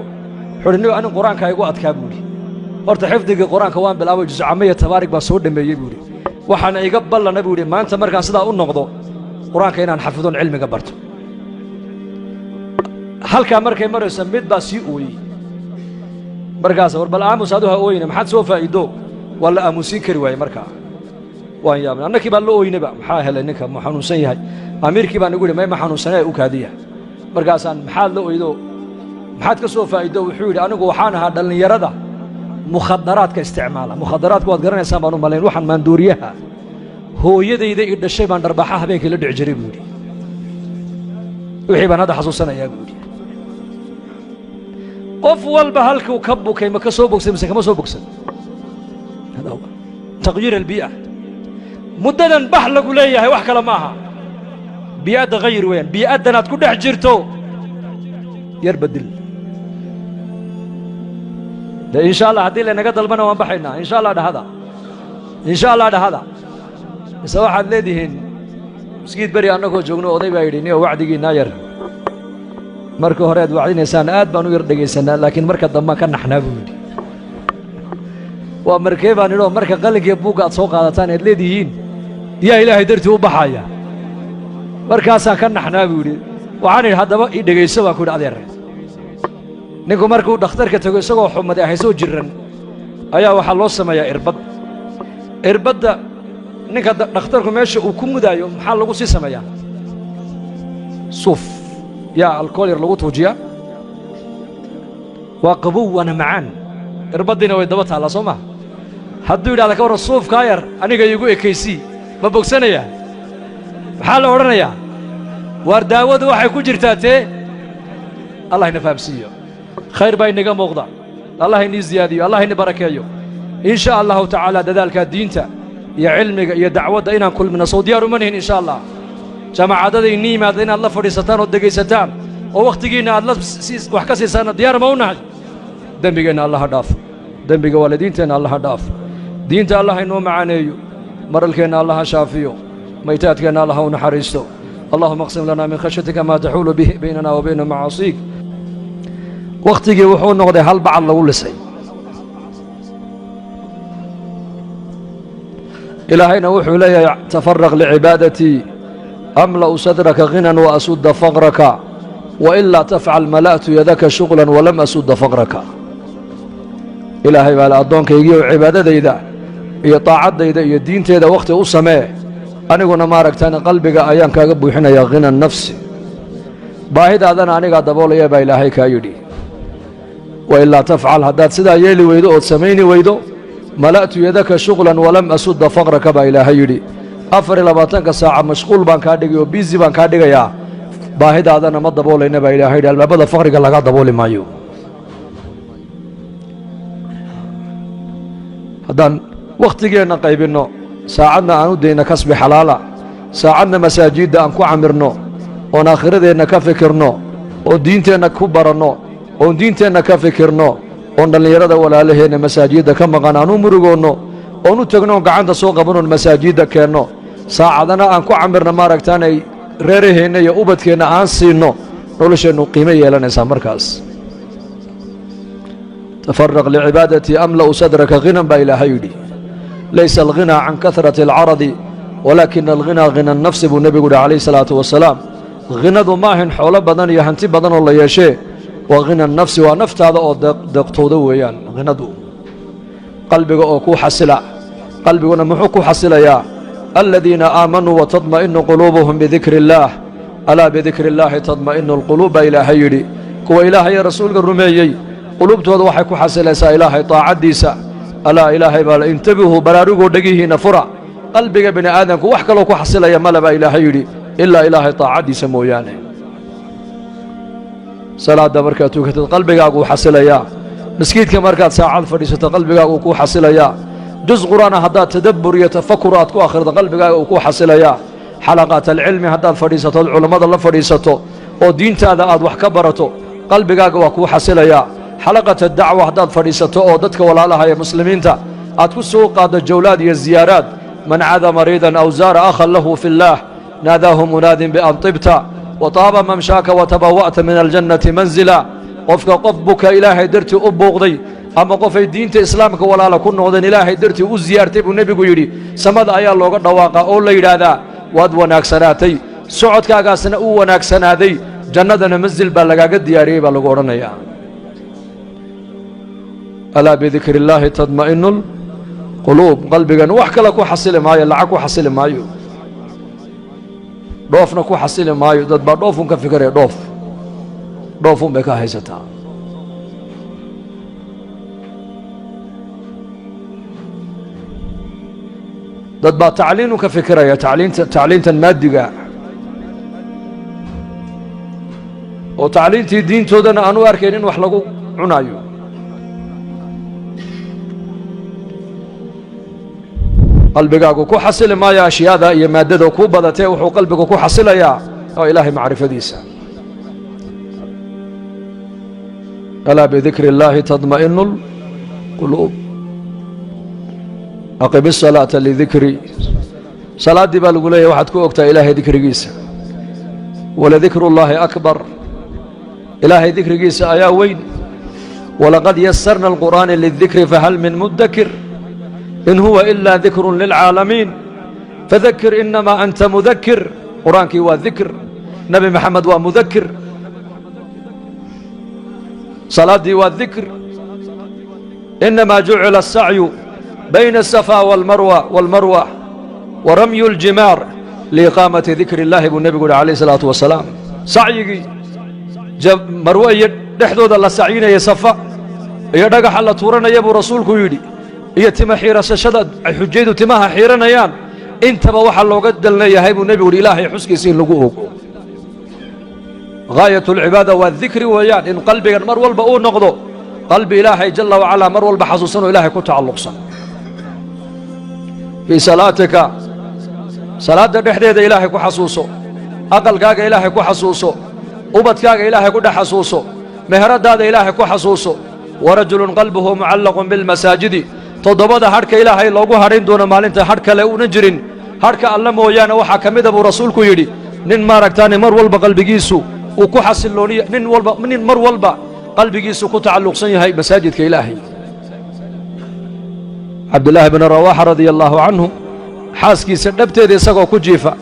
Wuxuu yidhi, anin qur-aanka igu adkaa, buu yidhi. Horta xifdigii qur-aanka waan bilaabay, juscamaya tabaarig baan soo dhammeeyey, buu yidhi. Waxaana iga ballana, buu yidhi, maanta markaan sidaa u noqdo qur-aanka inaan xafidoon, cilmiga barto. Halkaa markay marayso mid baa sii ooyey. Markaas, war bal aamus, adu ha ooyina, maxaad soo faa'iido? Waa la aamusiin kari waayey. Markaa waan yaabnay, annakii baan la ooynaba, maxaa helay ninka? Ma xanuunsan yahay? Amiirkii baan igu yidhi, may, ma xanuunsanee, u kaadiya. Markaasaan, maxaad la oydo, maxaad ka soo faa'iido? Wuxuu yidhi, anigu waxaan ahaa dhallinyarada mukhadaraadka isticmaala. Mukhadaraadka waad garanaysaan baan u malayn, waxaan maandooriyaha. Hooyadayda i dhashay baan dharbaaxa habeenkii la dhici jiray, buu yidhi. Wixii baan hadda xasuusanayaa, buu yidhi. Qof walba halkuu ka bukay ma ka soo bogsay mise kama soo bogsan? Taqyiir albii'a. Muddadan bax lagu leeyahay wax kale ma aha, bii'adda hayir weeyaan. Bii'addan aad ku dhex jirto yar bedel de. Insha Allah, haddii laynaga dalbana waan baxaynaa, insha Allah. Dhahada insha Allah, dhahada. Mise waxaad leedihiin, miskiid beri annagoo joogno oday baa yidhi, niyo wacdigiinaa yar marka hore aad wacdinaysaan aad baan u yar dhegaysanaa, laakiin marka dambaan ka naxnaa, buu yidhi. Waa markee, baan idhi? Oo marka qalinkiiyo buugga aad soo qaadataan aad leedihiin, yaa Ilaahay dartii u baxaya, markaasaan ka naxnaa, buu yidhi. Waxaan idhi, haddaba ii dhegayso, baan ku yidhi, adeer. Ninku markuu dhakhtarka tego isagoo xumaday ahaysoo jirran ayaa waxaa loo sameeyaa irbad. Irbadda ninka dhakhtarku meesha uu ku mudaayo maxaa lagu sii sameeyaa? Suuf yaa alkool yar lagu tuujiyaa. Waa qabow, waana macaan. Irbaddiina way daba taallaa, soo maha? Hadduu yidhahda, ka warran suufkaa yar aniga iigu ekaysii, ma bogsanayaa? Maxaa la odhanayaa? Waar daawadu waxay ku jirtaa tee. Allah ina fahamsiiyo. Khayr baa inaga muuqda. Allah inii ziyaadiyo, Allah ini barakeeyo, in sha Allahu tacaala. Dadaalkaa diinta iyo cilmiga iyo dacwadda inaan kulmino sow diyaar uma nihin, insha Allah? Jaamacadada inii yimaada inaad la fadhiisataan oo degaysataan oo wakhtigiinna aad la wax ka siisaanna diyaar ma u nahay? Dembigeenna Allaha dhaaf, dembiga waalidiinteenna Allaha dhaaf, diinta Allah inoo macaaneeyo, maralkeenna Allaha shaafiyo, maytaadkeenna Allaha u naxariisto. Allahuma aqsim lana min khashyatika maa taxuulu bihi baynana wa bayna macaasiik. Wakhtigii wuxuu noqday hal bacad lagu lisay. Ilaahayna wuxuu leeyahay, tafaraq licibaadatii amla'u sadraka ghinan wa asudda faqraka, wailaa tafcal mala'tu yadaka shuqlan walam asudda faqraka. Ilaahay baa le, addoonkaygiioo cibaadadayda iyo taacaddayda iyo diinteeda wakhti u samee, aniguna maaragtaan qalbiga ayaan kaaga buuxinayaa khina nafsi, baahidaadana anigaa daboolaya, baa Ilaahay kaa yidhi. Wailaa tafcal, haddaad sidaa yeeli weydo ood samayni weydo, mala'tu yadaka shuqlan walam asudda faqraka, baa Ilaahay yidhi. 24-ka saaca mashquul baan kaa dhigay oo biisi baan kaa dhigayaa, baahidaadana ma daboolayna, baa Ilaahay yidhi. Albaabada faqriga laga dabooli maayo. Haddaan wakhtigeenna qaybinno, saacadna aan u dayno kasbi xalaala, saacadna masaajidda aan ku camirno, oon aakhiradeenna ka fikirno, oon diinteenna ku baranno, oon diinteenna ka fikirno, oon dhallinyarada walaalaheenna masaajidda ka maqan aan u murugoonno, oon u tegno, oon gacanta soo qabanoon masaajidda keenno, saacadana aan ku camirno, maaragtaanay reeraheenna iyo ubadkeenna aan siinno, nolosheennu qiimo yeelanaysaa markaas. Tafaraq licibaadatii amla'u sadraka ghinan, baa Ilaahay yidhi. Laysa alghinaa can kahrati alcaradi, walaakina alghinaa ghina nafsi, buu nebigu yidhi calayhi salaatu wasalaam. Ghinadu ma ahin xoolo badan iyo hanti badan oo la yeeshee, waa ghina nafsi, waa naftaada oo deeqtooda weeyaan ghinadu, qalbiga oo ku xasila. Qalbiguna muxuu ku xasilayaa? Aladiina aamanuu watadma'inu quluubuhum bidikri illaah, alaa bidikri illaahi tadma'inu alquluub, baa Ilaahay yidhi. Kuwa Ilaahay iyo rasuulka rumeeyey Qulubtooda waxay ku xasilaysaa Ilaahay taacaddiisa. Alaa, Ilaahay baa la intabihuu, baraarugoo dhegihiinna fura. Qalbiga bini aadamku wax kaloo ku xasilaya male baa Ilaahay yidhi, ilaa Ilaahay taacaddiisa mooyaane. Salaadda markaad tukatid qalbigaaguu xasilayaa. Maskiidka markaad saacad fadhiisato qalbigaaguu kuu xasilayaa. Juz qur'aana haddaad tadabbur iyo tafakur aad ku akhrido qalbigaaga uu kuu xasilayaa. Xalaqaat alcilmi haddaad fadhiisato ood culammada la fadhiisato oo diintaada aad wax ka barato, qalbigaaga waa kuu xasilayaa. Xalaqat addacwa haddaad fadhiisato oo dadka walaalaha ee muslimiinta aad ku soo qaaddo jawlaad iyo ziyaaraad, man cada mariidan aw zaara akhan lahu fi اllaah naadaahu munaadin bian tibta wa taaba mamshaaka wa tabawa'ta min aljannati manzila. Qofka qof buka Ilaahay dartii u buuqday ama qofay diinta Islaamka walaala ku noqdeen Ilaahay dartii u siyaartay, buu Nebigu yidhi, samada ayaa looga dhawaaqaa oo la yidhaahdaa: "Waad wanaagsanaatay, socodkaagaasna uu wanaagsanaaday, jannadana mansil baa lagaaga diyaariyey," baa lagu odhanayaa. Alaa bidikri illaahi tadma'inu lquluub. Qalbigan wax kale ku xasili maayo, lacag ku xasili maayo, dhoofna ku xasili maayo. Dad baa dhoofun ka fikiraya, dhoof dhoofun bay ka haysataa. Dad baa tacliinun ka fikiraya, tacliinta, tacliintan maadiga, oo tacliintii diintoodana aan u arkayn in wax lagu cunayo. Qalbigaagu ku xasili maayo ashyaada iyo maaddada ku badatee, wuxuu qalbigu ku xasilayaa oo Ilaahay macrifadiisa. Alaa bidikri اllaahi tadma'inu اlquluub. Aqim الsalaata lidikri. Salaaddii baa lagu leeyahy waxaad ku ogtaa Ilaahay dikrigiisa. Waladikru اllaahi akbar, Ilaahay dikrigiisa ayaa weyn. Walaqad yasarna alqur'aana lidikri fahal min mudakir. In huwa ilaa dikru lilcaalamiin fadakir inamaa anta mudakir. Qur-aankii waa dikr, Nebi Maxamed waa mudakir, salaaddii waa dikr. Inamaa jucila asacyu bayna asafaa walmarwa wa ramyu aljimaar liiqaamati dikri اllahi, buu nebigu yuhi alayh isalaatu wasalaam. Sacyigii Marwe iyo dhexdooda la sacyinaya, Safa iyo dhagaxa la tuuranaya, buu Rasuulku yidhi, iyo tima xiirasashada ay xujaydu timaha xiiranayaan, intaba waxaa looga dal leeyahay, buu nebigu yidhi, Ilaahay xuskiisa in lagu ogo. Gaayat alcibaada waa dikri weeyaan, in qalbigan mar walba uu noqdo qalbi Ilaahay jalla wacalaa mar walba xasuusan oo Ilaahay ku tacalluqsan. Fii salaatika, salaadda dhexdeeda Ilaahay ku xasuuso, aqalkaaga Ilaahay ku xasuuso, ubadkaaga Ilaahay ku dhex xasuuso, meheradaada Ilaahay ku xasuuso. Warajulun qalbuhu mucallaqun bilmasaajidi. Toddobada hadhka Ilaahay loogu hadhayn doono maalinta hadh kale uunan jirin hadhka Alla mooyaane waxaa ka mida, buu Rasuulku yidhi, nin maaragtaane mar walba qalbigiisu uu ku xasilooniya, nin walba, nin mar walba qalbigiisu ku tacalluqsan yahay masaajidka Ilaahay. Cabdillaahi bni Rawaaxa radia allaahu canhu xaaskiisa dhabteeda isagoo ku jiifa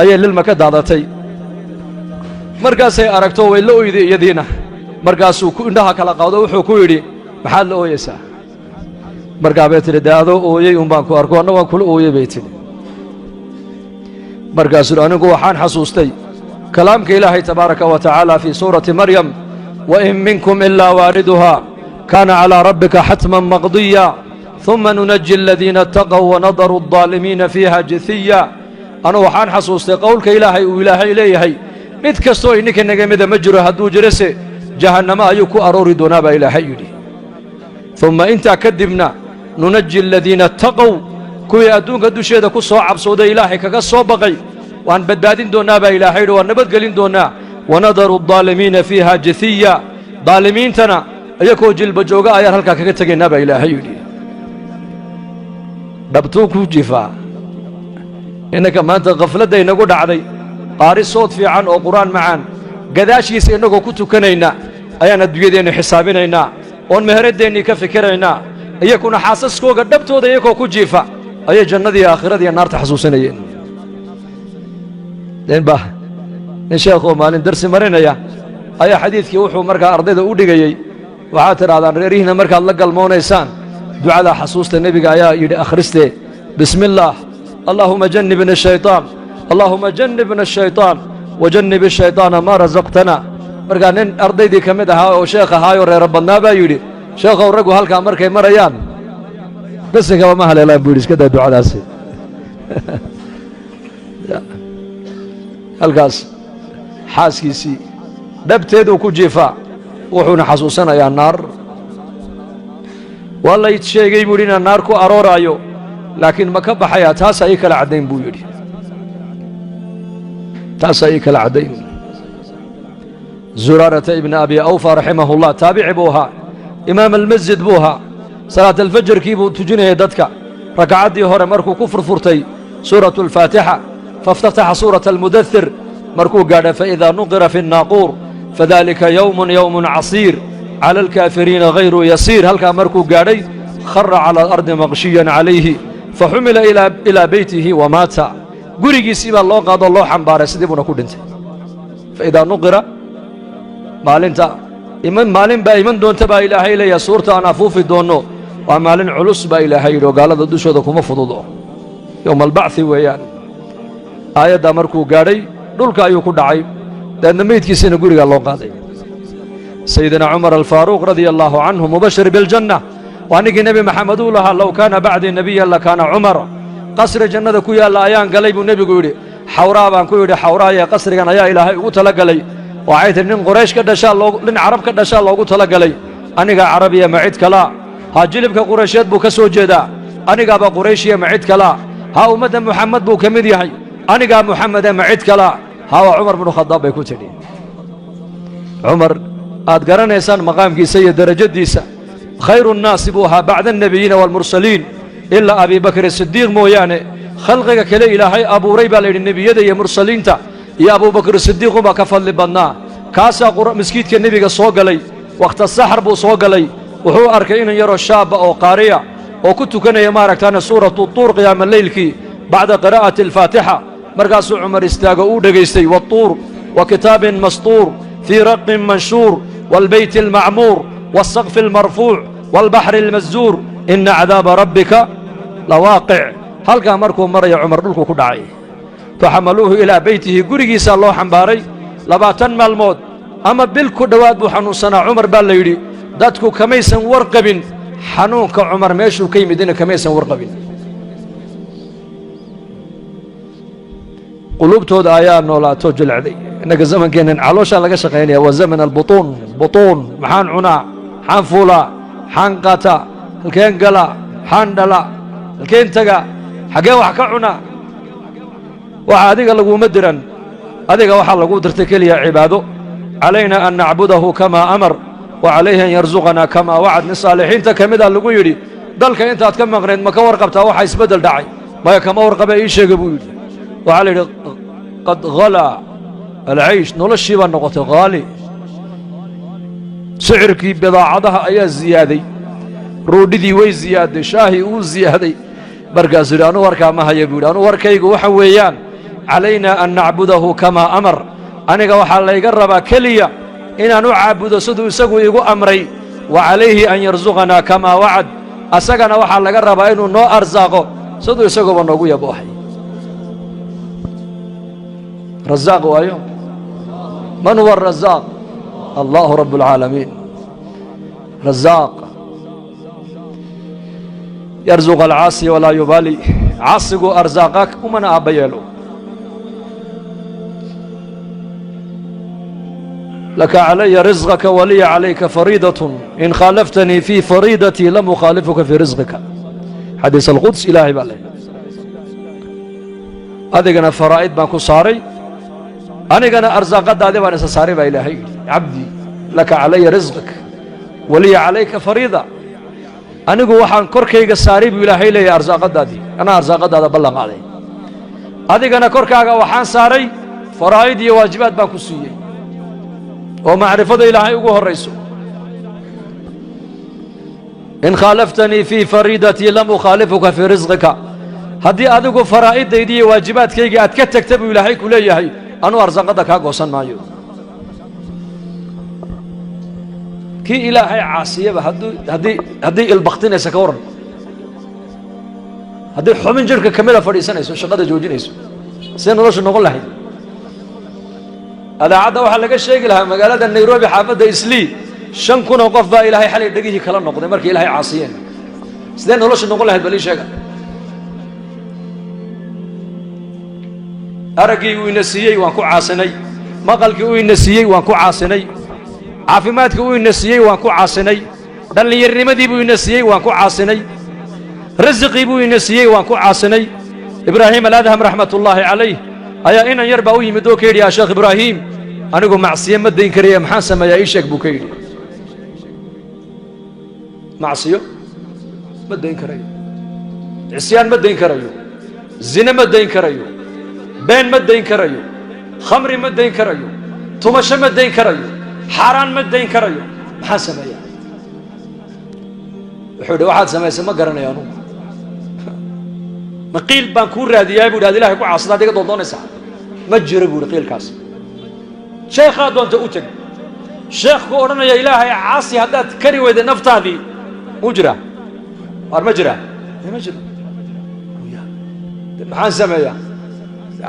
ayay lilma ka daadatay. Markaasay aragto way la oyday iyadiina. Markaasuu indhaha kala qaado, wuxuu ku yidhi: "Maxaad la ooyeysaa?" Markaa bay tidhi: "Dee adoo ooyey un baan ku arko, anna waan kula ooyey," bay tidhi. Markaasuu: "Anigu waxaan xasuustay kalaamka Ilaahay tabaaraka wa tacaala fii suurati Maryam: wain minkum ilaa waariduhaa kaana calaa rabbika xatman maqdiya ثuma nunaji aladiina ataqow wanadaru الظaalimiina fiiha jithiya. Anu waxaan xasuustay qowlka Ilaahay uu Ilaahay leeyahay: mid kastoo idinka naga mida ma jiro, hadduu jirose jahannamo ayuu ku aroori doonaa, baa Ilaahay yidhi. Uma intaa kadibna nunaji aladiina ataqow, kuwii adduunka dusheeda ku soo cabsooday, Ilaahay kaga soo baqay, waan badbaadin doonnaa, baa Ilaahay yidhi, waan nabadgelin doonnaa. Wanadaru الظaalimiina fiiha jithiya, daalimiintana iyakoo jilba jooga ayaan halkaa kaga tegaynaa, baa Ilaahay yidhi." Dhabtuu ku jifaa. Innanka maanta khafladda inagu dhacday, qaari sood fiican oo qur-aan macaan gadaashiisa innagoo ku tukanayna ayaan adduunyadeennu xisaabinaynaa oon meheradeennii ka fikiraynaa. Iyakuna xaasaskooga dhabtooda iyakoo ku jiifa ayay jannadii, aakhiradiiyo naarta xasuusanayeen. Ninba nin sheekhoo maalin darsi marinaya ayaa xadiidkii wuxuu markaa ardayda u dhigayey: "Waxaad tidhahdaan reerihiinna markaad la galmoonaysaan ducadaa xasuusta, Nebiga ayaa yidhi akhristee: bismi illaah, allaahuma jannibna shayطaan, allaahuma jannibna ashayطaan wajannib ashayطaana maa rasaqtana." Markaa nin ardaydii ka mid ahaa oo sheekh ahaayoo reero badnaa baa yidhi, sheekhow, raggu halkaa markay marayaan besinkaba ma haleelaan, buu yidhi. Iska daa ducadaasi. Halkaas xaaskiisii dhabteeduu ku jiifaa, wuxuuna xasuusanayaa naar. Waa lay sheegay, buu yidhi, inaan naar ku arooraayo, laakiin ma ka baxayaa? Taasaa ii kala caddayn, buu yidhi, taasaa ii kala caddayn. Zuraarata ibna Abi Awfa raximahullah, taabici buu ahaa, imaam almasjid buu ahaa. Salaat alfajarkii buu tujinayay dadka. Rakacaddii hore markuu ku furfurtay suuratu alfaatixa, faاftataxa suurata almudathir, markuu gaadha "faidaa nuqira fi الnaaquur fadalika yowmun yowmun casiir cala alkaafiriina hayru yasiir", halkaa markuu gaadhay, khara cala alardi maqshiyan calayhi, faxumila ilaa beytihi wamaata. Gurigiisii baa loo qaadoo loo xambaaray, sidii buuna ku dhintay. Faidaa nuqira, maalinta iman, maalin baa iman doonta baa Ilaahay leeyahay, suurta aan afuufi doonno. Waa maalin culus baa Ilaahay yidhi oo gaalada dushooda kuma fududo. Yowma albacthi weeyaan. Aayaddaa markuu gaadhay, dhulka ayuu ku dhacay, dabeedna meydkiisiina gurigaa loo qaaday. Sayidina Cumar Alfaaruuq radia allaahu canhu, mubashir biljanna, waa ninkii Nebi Maxamed uu lahaa, "Low kaana bacdii nebiyan lakaana Cumar." Qasri jannada ku yaalla ayaan galay, buu nebigu yidhi. Xawraa baan ku yidhi, "Xawraaye, qasrigan ayaa Ilaahay ugu tala galay?" Waxay tihi, "Nin Quraysh ka dhashaa loo, nin Carab ka dhashaa loogu tala galay." Anigaa Carabiya, ma cid kalaa? Haa, jilibka Quraysheed buu ka soo jeedaa. Anigaaba Qurayshiya, ma cid kalaa? Haa, ummadda Muxamed buu ka mid yahay. Anigaa Muxamede, ma cid kalaa? Haa, waa Cumar bnu Khadaab, bay ku tidhi. Cumar aad garanaysaan maqaamkiisa iyo derajadiisa, khayru nnaasi buu ahaa bacda annebiyiina waalmursaliin, ilaa Abi Bakr Sidiiq mooyaane. Khalqiga kale Ilaahay abuuray, baa la yidhi, nebiyada iyo mursaliinta iyo Abubakr Sidiiq unbaa ka fadli badnaa. Kaasaa maskiidka nebiga soo galay. Wakhta saxar buu soo galay. Wuxuu arkay inan yaroo shaaba oo qaariya oo ku tukanaya, maaragtaane, suuratu Tuur qiyaama leylkii bacda qiraa'ati alfaatixa. Markaasuu Cumar istaago, uu dhegaystay: "والطور وكتاب مسطور في رق منشور والبيت المعمور والسقف المرفوع والبحر المسجور إن عذاب ربك لواقع." Halkaa markuu maraya, Cumar dhulku ku dhacay. فحملوه إلى بيته, gurigiisaa loo xambaaray. 20 maalmood ama bil ku dhowaad buu xanuunsanaa Cumar, baa la yidhi. Dadku kamaysan warqabin xanuunka Cumar meeshuu ka yimidina, kamaysan warqabin. Quluubtooda ayaa noolaato, jilecday. Innaga zamankeennan calooshaa laga shaqaynaya, waa zaman albutuun. Butuun, maxaan cunaa, maxaan fuulaa, maxaan qaataa, halkeen galaa, maxaan dhalaa, halkeen tagaa, xaggeen wax ka cunaa? Waxa adiga laguma diran. Adiga waxaa lagu dirtay keliya cibaado. علينا أن نعبده كما أمر وعليه أن يرزقنا كما وعد. Nin saalixiinta ka mida lagu yidhi, "Dalka intaad ka maqnayd ma ka warqabtaa waxa isbeddel dhacay?" "Maya, kama warqabe, ii sheega," buu yidhi. Waxaa la yidhi, قد غلا العيش, noloshii baa noqotay qaali, sicirkii bidaacadaha ayaa ziyaaday, roodhidii way ziyaaday, shaahii uu ziyaaday. Markaasuu yidhi, "Anuu warkaa ma haya," buu yidhi. "Anuu warkaygu waxa weeyaan علينا أن نعبده كما أمر." Aniga waxaa layga rabaa keliya inaan u caabudo siduu isagu igu amray. وعليه أن يرزقنا كما وعد. Asagana waxaa laga rabaa inuu noo arsaaqo siduu isaguba noogu yaboohay. Rasaaq waayo. من هو الرزاق؟ الله رب العالمين. رزاق يرزق العاصي ولا يبالي. Caasigu arsaaqa, umana aabba yeelo. لك علي رزقك ولي عليك فريضة، إن خالفتني في فريضتي لم أخالفك في رزقك. Xadiis alquds, Ilaahay baa leh, adigana faraa'id baan ku saaray, anigana arsaaqadaadi baan isa saaray, baa Ilaahay yidhi. عبدي، لك علي رزقك ولي عليك فريضة. Anigu waxaan korkayga saaray, buu Ilaahay leeyahay, arsaaqadaadii. Anaa arsaaqadaada ballan qaaday. Adigana korkaaga waxaan saaray faraa'id iyo waajibaad baan ku siiyey oo macrifada Ilaahay ugu horrayso. إن خالفتني في فريضتي لم أخالفك في رزقك. Haddii adigu faraa'iddaydii iyo waajibaadkaygii aad ka tagta, buu Ilaahay ku leeyahay, anuu arsaaqadda kaa goosan maayo. Kii Ilaahay caasiyaba, haddii ilbaktinaysa, ka warran haddii xubin jirhka ka mida fadhiisanayso, shaqada joojinayso, see noloshu noqon lahayd? Adaacadda waxaa laga sheegi lahaa magaalada Nairobi, xaafadda Islii, 5,000 oo qof baa Ilaahay xalay dhegihii kala noqday markay Ilaahay caasiyeen. Sidee nolosha noqon lahayd? Bal ii sheega. Araggii uu ina siiyey waan ku caasinay, maqalkii uu ina siiyey waan ku caasinay, caafimaadkii uu ina siiyey waan ku caasinay, dhallinyarnimadii buu ina siiyey waan ku caasinay, risiqii buu ina siiyey waan ku caasinay. Ibraahim Aladham raxmatullaahi calayh ayaa inan yar baa u yimid oo ka yidhi, yaa Sheekh Ibraahim, anigu macsiyo ma dayn karaya, maxaan sameeyaa? Ii sheeg, buu ka yidhi. Macsiyo ma dayn karayo, cisyaan ma dayn karayo, zine ma dayn karayo, been ma dayn karayo, khamri ma dayn karayo, tumasho ma dayn karayo, xaaraan ma dayn karayo, maxaan sameeyaa? Wuxuu yidhi, waxaad samaysay ma garanayo anugu, ma qiil baan kuu raadiyaa, bu yidhi, ad Ilahay ku caasada ad iga doondoonaysaa? Ma jiro, bu yidhi, qiilkaas. Sheekhaa doonta u teg, sheekh ku odhanaya Ilaahay caasi haddaad kari weyday naftaadii, muu jiraa? Waar ma jiraa? Ma jiro. Maxaan sameeyaa?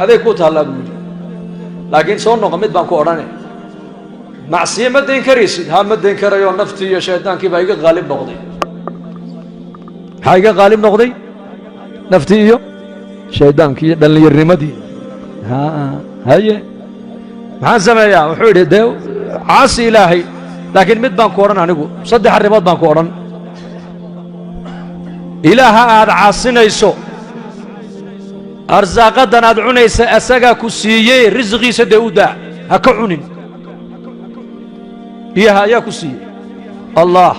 Aday ku taallaa, buu yidhi, laakiin soo noqo, mid baan ku odhanay. Macsiye ma dayn karaysid? Ha, ma dayn karayo, naftii iyo shaydaankii baa iga qaalib noqday. Maxaa iga qaalib noqday? Naftii iyo shaydaankii iyo dhallinyarnimadii. Haye, maxaan sameeyaa? Wuxuu yidhi, dee caasi Ilaahay, laakiin mid baan ku odhan anigu, saddex arrimood baan ku odhan. Ilaaha aad caasinayso, arsaaqaddan aad cunaysa asagaa ku siiyey, risiqiisa dee u daa, ha ka cunin. Biyaha ayaa ku siiyey? Allah.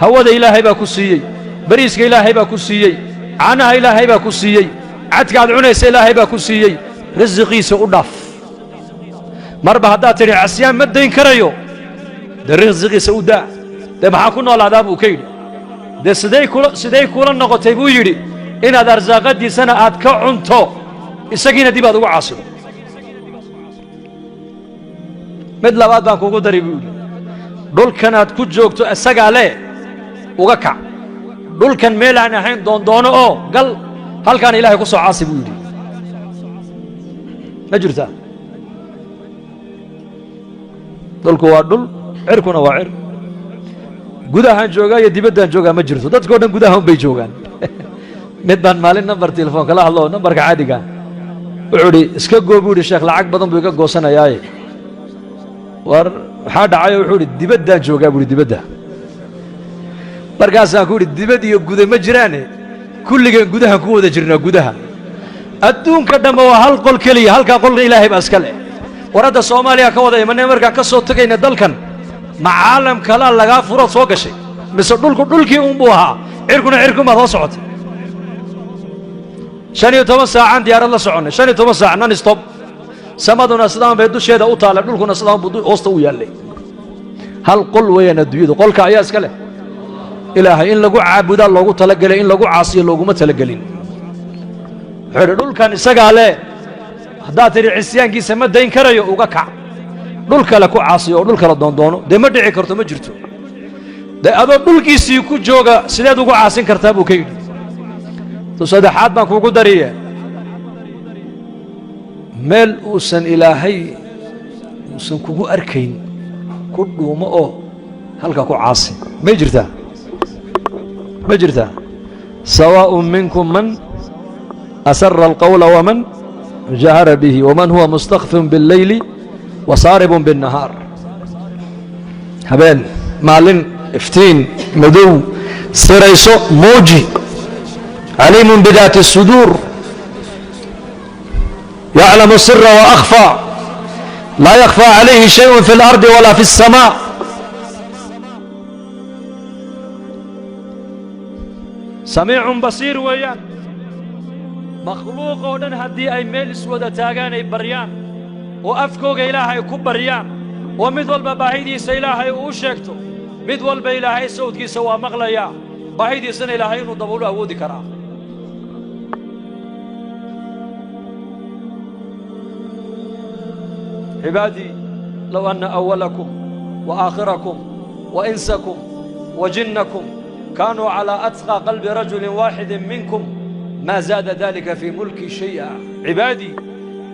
Hawada Ilaahay baa ku siiyey, bariiska Ilaahay baa ku siiyey, caanaha Ilaahay baa ku siiyey, cadka aad cunaysa Ilaahay baa ku siiyey, risiqiisa u dhaaf. Marba haddaad tidhi casyaan ma dayn karayo, dee risiqiisa u daa. Dee maxaa ku noolaadaa, buu ka yidhi. Dee siday kula noqotay, buu yidhi, inaad arsaaqadiisana aad ka cunto, isagiina dib aad ugu caasido? Mid labaad baan kugu dari, buu yidhi. Dhulkan aad ku joogto isagaa le, uga kac dhulkan, meel aan ahayn doondoono oo gal, halkaan Ilaahay ku soo caasi, buu yidhi. Ma jirtaa? Dhulku waa dhul, cirkuna waa cir. Gudahaan joogaa iyo dibaddaan joogaa ma jirto. Dadkao dhan gudaha un bay joogaan. Mid baan maalin nambar telefoon kala hadlo, nambarka caadiga. Wuxuu idhi, iska goo, buu yidhi, sheekh, lacag badan buu iga goosanayaaye. War maxaa dhacayo? Wuxuu idhi, dibaddaan joogaa, buu yidhi, dibadda. Markaasaan ku yidhi, dibad iyo guda ma jiraane, kulligeen gudahan ku wada jirnaa. Gudaha adduunka dhamma waa hal qol keliya, halkaa qolna Ilaahay baa iska leh. War hadda Soomaaliya ka wada imanay, markaan ka soo tegayna dalkan, ma caalam kalaa lagaa furood soo gashay, mise dhulku dhulkii uunbuu ahaa, cirkuna cirkunbaad hoo socotay? 15 saacaan diyaarad la soconnay, 15 saac non stop. Samaduna sidaan bay dusheeda u taallay, dhulkuna sidaan buu hoosta u yaallay. Hal qol weeyaan adduunyadu. Qolka ayaa iska leh? Ilaahay. In lagu caabudaa loogu talagelay, in lagu caasiyo looguma talagelin. Wuxuu idhi, dhulkan isagaa leh, haddaad tidhi cisyaankiisa ma dayn karayo, uga kac, dhul kale ku caasiyo oo dhul kale doondoono. Dee ma dhici karto, ma jirto. Dee adoo dhulkiisii ku jooga sideed ugu caasin kartaa, buu ka yidhi. Tu saddexaad baan kuugu dariye, meel uusan Ilaahay uusan kugu arkayn ku dhuumo oo halkaa ku caasi. May jirtaa? Ma jirtaa? سواء منكم من أسر القول ومن جهر به ومن هو مستخف بالليل وسارب بالنهار. Habeen, maalin, iftiin, madow, sirayso, muuji. عليم بذات الصدور، يعلم السر وأخفى، لا يخفى عليه شيء في الأرض ولا في السماء. سميع بصير weeyaan. Makhluuq oo dhan haddii ay meel iswada taagaan, ay baryaan oo afkooga Ilaahay ku baryaan, oo mid walba baahidiisa Ilaahay uu u sheegto, mid walba Ilaahay sawdkiisa waa maqlayaa, baahidiisana Ilaahay inuu daboolu awoodi karaa. عبادي، لو أن أولكم وآخركم وإنسكم وجنكم كانوا على أتقى قلب رجل واحد منكم ما زاد ذلك في ملكي شيئا. عبادي،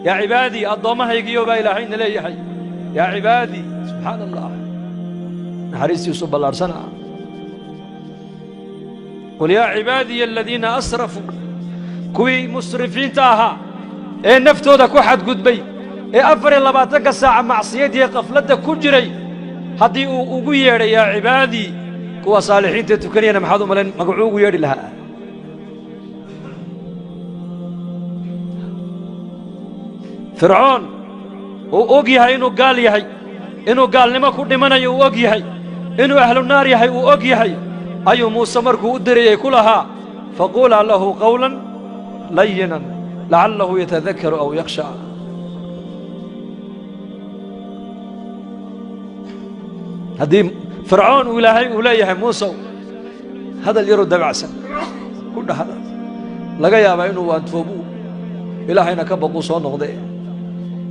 يا عبادي, addoommahaygiyo baa Ilaahayna leeyahay. Yaa cibaadii, subxaana Allah, naxariistiisu ballaadhsana. Qul yaa cibaadiya aladiina asrafuu, kuwii musrifiinta ahaa ee naftooda ku xadgudbay ee 24-ka saaca macsiyadiiyo qafladda ku jiray, haddii uu ugu yeedhay yaa cibaadii, kuwa saalixiinta tukanayana maxaad u malayn magacuu ugu yeedhi lahaa? Fircoon uu og yahay inuu gaal yahay, inuu gaalnimo ku dhimanayo uu og yahay, inuu ahlu naar yahay uu og yahay, ayuu Muuse markuu u dirayey ku lahaa faquulaa lahu qawlan layinan lacallahu yatadakaru aw yakhsha. Haddii Fircoon uu Ilaahay uu leeyahay Muusow hadal yaroo dabacsan ku dhahda, laga yaabaa inuu waantoobu Ilaahayna ka baquu soo noqdee.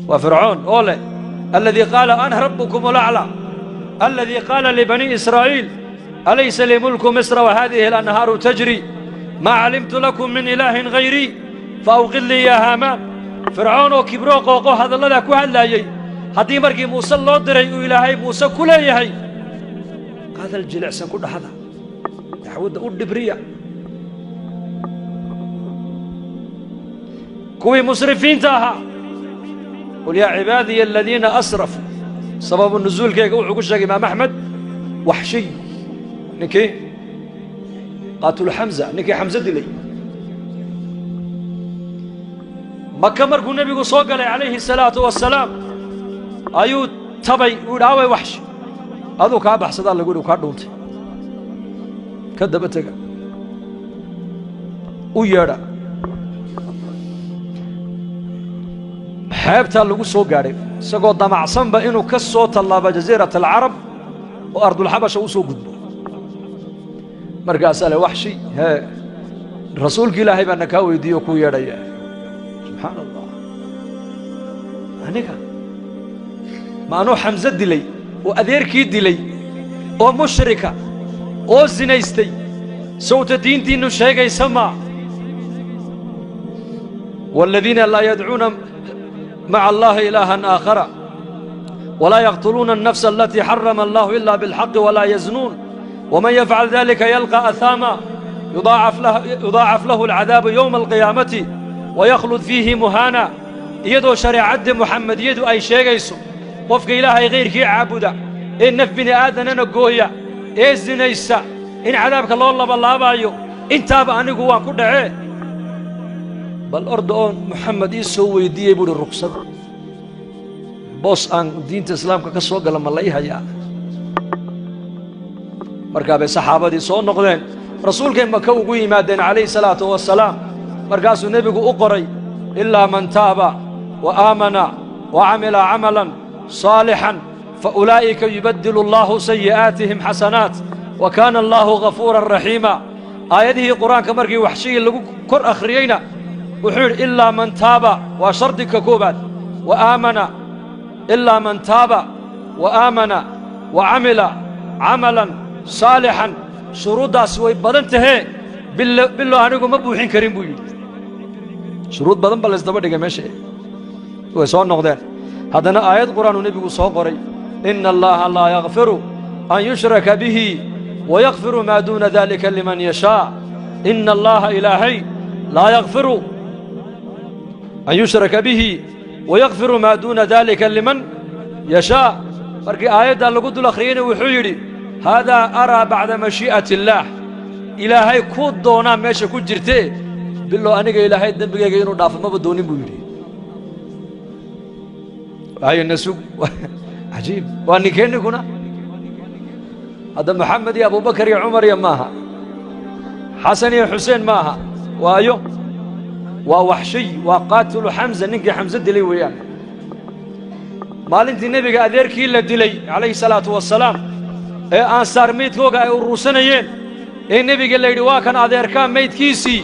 Waa Fircoon oo leh aladii qaala ana rabbukum alaclaa, aladii qaala libanii Israa'iil alaysa lii mulku Misra wahadihi alanhaaru tajri maa calimtu lakum min ilaahin hayrii faawqid lii yaa Haamaan. Fircoon oo kibroo qooqo hadalladaa ku hadlaayey, haddii markii Muuse loo diray uu Ilaahay Muuse ku leeyahay hadal jilicsan ku dhahda, dacwadda u dhibriya. Kuwii musrifiinta ahaa, qul yaa cibaadiya aladiina asrafuu. Sababu nusuulkeyga wuxuu ku sheegay Imaam Axmed Waxshiy, ninkii qaatulu Xamza, ninkii Xamse dilay. Maka markuu nebigu soo galay calayhi salaatu wasalaam ayuu tabay, uu yidhi aaway Waxshi, aduu kaa baxsadaa lagu yidhi, kaa dhuuntay, ka daba tega, u yeedha. Xeebtaa lagu soo gaadhay isagoo damacsanba inuu ka soo tallaabo jasiirat alcarab oo ardulxabasha u soo gudbo. Markaasaa le Waxshi, hee, rasuulki Ilaahay baana kaa weydiiye oo kuu yeedhaya. Subxaana Allah, aniga ma anuu Xamse dilay oo adeerkii dilay oo mushrika oo sinaystay, sawta diintiinnu sheegaysa maa? Waaladiina laa yadcuuna maca Allaahi ilaahan aakhara walaa yaqtuluuna alnafsa alatii xarama allahu ila bilxaqi walaa yaznuun waman yafcal dalika yalqa ahaama yudaacaf lahu alcadaabu yowma alqiyaamati wayaklud fiihi muhaana. Iyadoo shareecaddii Muxamediyadu ay sheegayso qofka Ilaahay kayrkii caabuda ee naf bini aadanana gooya ee sinaysa in cadaabka loo labalaabaayo, intaaba anigu waan ku dhacee, bal orda oon Moxamed ii soo weyddiiyey buuhi ruksad boos aan diinta islaamka ka soo gala ma la ii hayaa? Markaa bay saxaabadii soo noqdeen, rasuulkay Maka ugu yimaadeen calayhi salaatu wasalaam. Markaasuu nebigu u qoray ilaa man taaba wa aamana wa camila camalan saalixan fa ulaa'ika yubaddilu allaahu sayi'aatihim xasanaat wa kaana allaahu ghafuuran raxiima. Aayadihii qur-aanka markii Waxshigii lagu kor akhriyeyna wuxuu yidhi ilaa man taaba, waa shardiga koobaad, wa aamana, ilaa man taaba wa aamana wa camila camalan saalixan. Shuruuddaasi way badan tahee, bilo anigu ma buuxin karin buu yidhi. Shuruud badan ba laysdaba dhigay meesha. Way soo noqdeen, haddana aayad qur-aanuu nebigu soo qoray ina Allaha laa yakfiru an yushraka bihi wayakfiru maa duuna dalika liman yashaa. Ina Allaha Ilaahay laa yakfiru an yushraka bihi wayakfiru maa duuna dalika liman yashaa. Markii aayaddaa lagu dul akhriyeyna wuxuu yidhi haadaa araa bacda mashii'ati illaah, Ilaahay kuu doonaa meesha ku jirtee, bilow aniga Ilaahay dembigayga inuu dhaafo maba doonin buu yidhi. Hayna sug, cajiib, waa ninkee ninkuna hadda Moxamed iyo Abubakar iyo Cumar iyo maaha, Xasan iyo Xuseen maaha, waayo waa Waxshiy, waa qaatilu Xamza, ninkii Xamse dilay weeyaan. Maalintii nebiga adeerkii la dilay calayhi salaatu wasalaam ee ansaar meydkooga ay uruursanayeen ee nebiga la yidhi waa kan adeerkaa meydkiisii,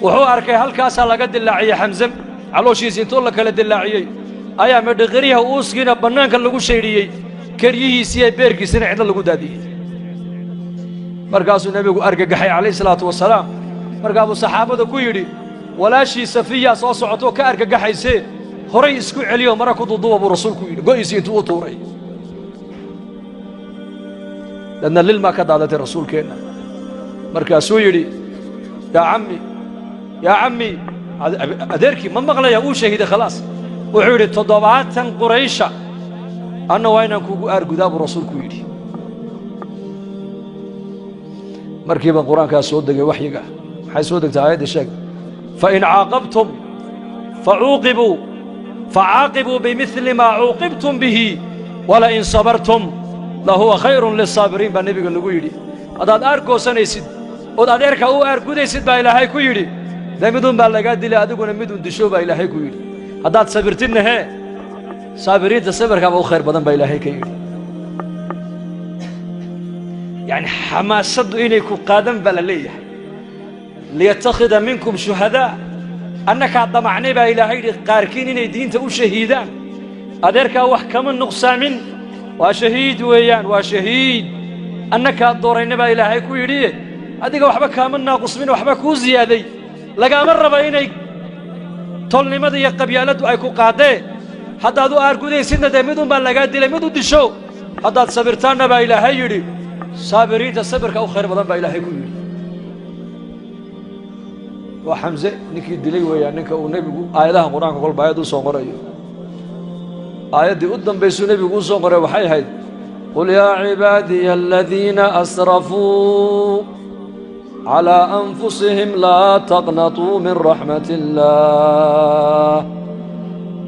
wuxuu arkay halkaasaa laga dilaaciyey Xamse, calooshiisii intoo la kala dilaaciyey ayaa medhiqiryaha uuskiina bannaanka lagu shaydhiyey, keryihiisii iyo beerkiisina cidlo lagu daadiyey. Markaasuu nebigu argagaxay calayhi salaatu wasalaam. Markaa buu saxaabada ku yidhi walaashii Safiyaa soo socotoo ka argagaxaysee Horay isku celiyo mara ku duuduuba buu rasuulku yidhi, go'iisii intuu u tuuray. Dadna lilmaa ka daadatay rasuulkeenna. Markaasuu yidhi, yaa cammi, yaa cammi, adeerkii ma maqlaya, uu shahiiday khalaas. Wuxuu yidhi, 70 Quraysha anna waa inaan kugu aargudaa buu rasuulku yidhi. Markiiba qur-aankaa soo degay, waxyiga. Maxay soo degtay aayadda? Sheeg. Fain caaqabtum facuuqibuu facaaqibuu bimidli maa cuuqibtum bihi walain sabartum lahuwa khayrun lisaabiriin baa nebiga lagu yidhi. Haddaad aargoosanaysid ood adeerka u aargudaysid, baa Ilaahay ku yidhi, dee midun baa lagaa dilay, adiguna midun disho baa Ilaahay ku yidhi. Haddaad sabirtidna hee, saabiriinta sabirkaaba u khayr badan baa Ilaahay ka yidhi. Yacni xamaasaddu inay ku qaadan baa la leeyahay. Liyattakhida minkum shuhadaa, annakaa damacnay baa Ilaahay yidhi qaarkiin inay diinta u shahiidaan. Adeerkaa wax kama nuqsaamin, waa shahiid weeyaan, waa shahiid. Annakaa doorayna baa Ilaahay ku yidhi, adiga waxba kaama naaqusmin, waxba kuu siyaaday. Lagaama raba inay tolnimada iyo qabyaaladdu ay ku qaadee. Haddaad u aargudaysidna dee midun baa lagaa dilay, mid u disho. Haddaad sabirtaanna baa Ilaahay yidhi, saabiriinta sabirka u khayr badan baa Ilaahay ku yidhi. Waa Xamse ninkii dilay weeyaan, ninka uu nebigu aayadaha Qur-aanka kolba aayad u soo qorayo. Aayaddii u dambaysuu nebigu u soo qoray waxay ahayd, qul yaa cibaadiya aladiina asrafuu calىa anfusihim laa taqnatuu min raxmat illaah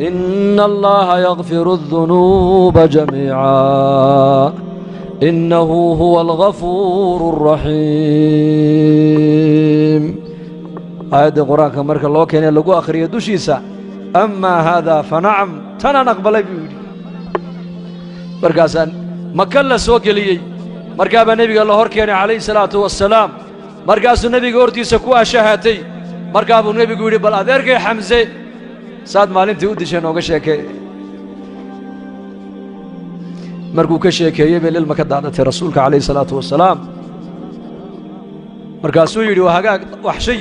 ina allaha yakfiru الdunuuba jamiica inahu huwa algafuur الraxiim. Aayaddii Qur-aanka marka loo keenay lagu akhriyo dushiisa, amaa haadaa fanacam, tanaan aqbalay buu yidhi. Markaasaa Maka la soo geliyey. Markaabaa nebiga la hor keenay calayhi salaatu wassalaam. Markaasuu nebiga hortiisa ku ashahatay. Markaa buu nebigu yidhi, bal adeerkay Xamse saad maalintii u dishay nooga sheekee. Markuu ka sheekeeyey bay lilma ka daadatay rasuulka calayhi salaatu wasalaam. Markaasuu yidhi, waa hagaag waxshay,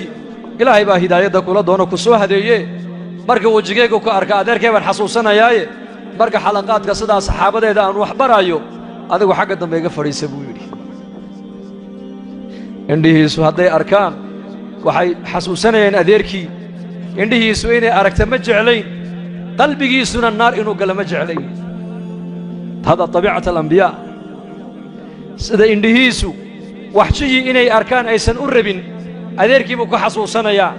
Ilaahay baa hidaayadda kula doono, ku soo hadeeye. Marka wejigaygu ku arka adeerkay baan xasuusanayaaye, marka xalaqaadka sidaa saxaabadeeda aan wax baraayo, adigu xagga dambe iga fadhiisa buu yidhi. Indhihiisu hadday arkaan waxay xasuusanayeen adeerkii. Indhihiisu inay aragta ma jeclayn, qalbigiisuna naar inuu galo ma jeclayn. Hada tabiicat alambiyaa. Sida indhihiisu waxshiyii inay arkaan aysan u rabin, adeerkii buu ku xasuusanayaa,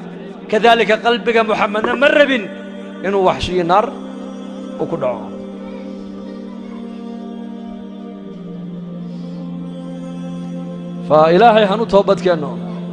kadaalika qalbiga Muxamedna ma rabin inuu waxshiyi naar uu ku dhaco. Fa Ilaahay hanu toobadkeenno.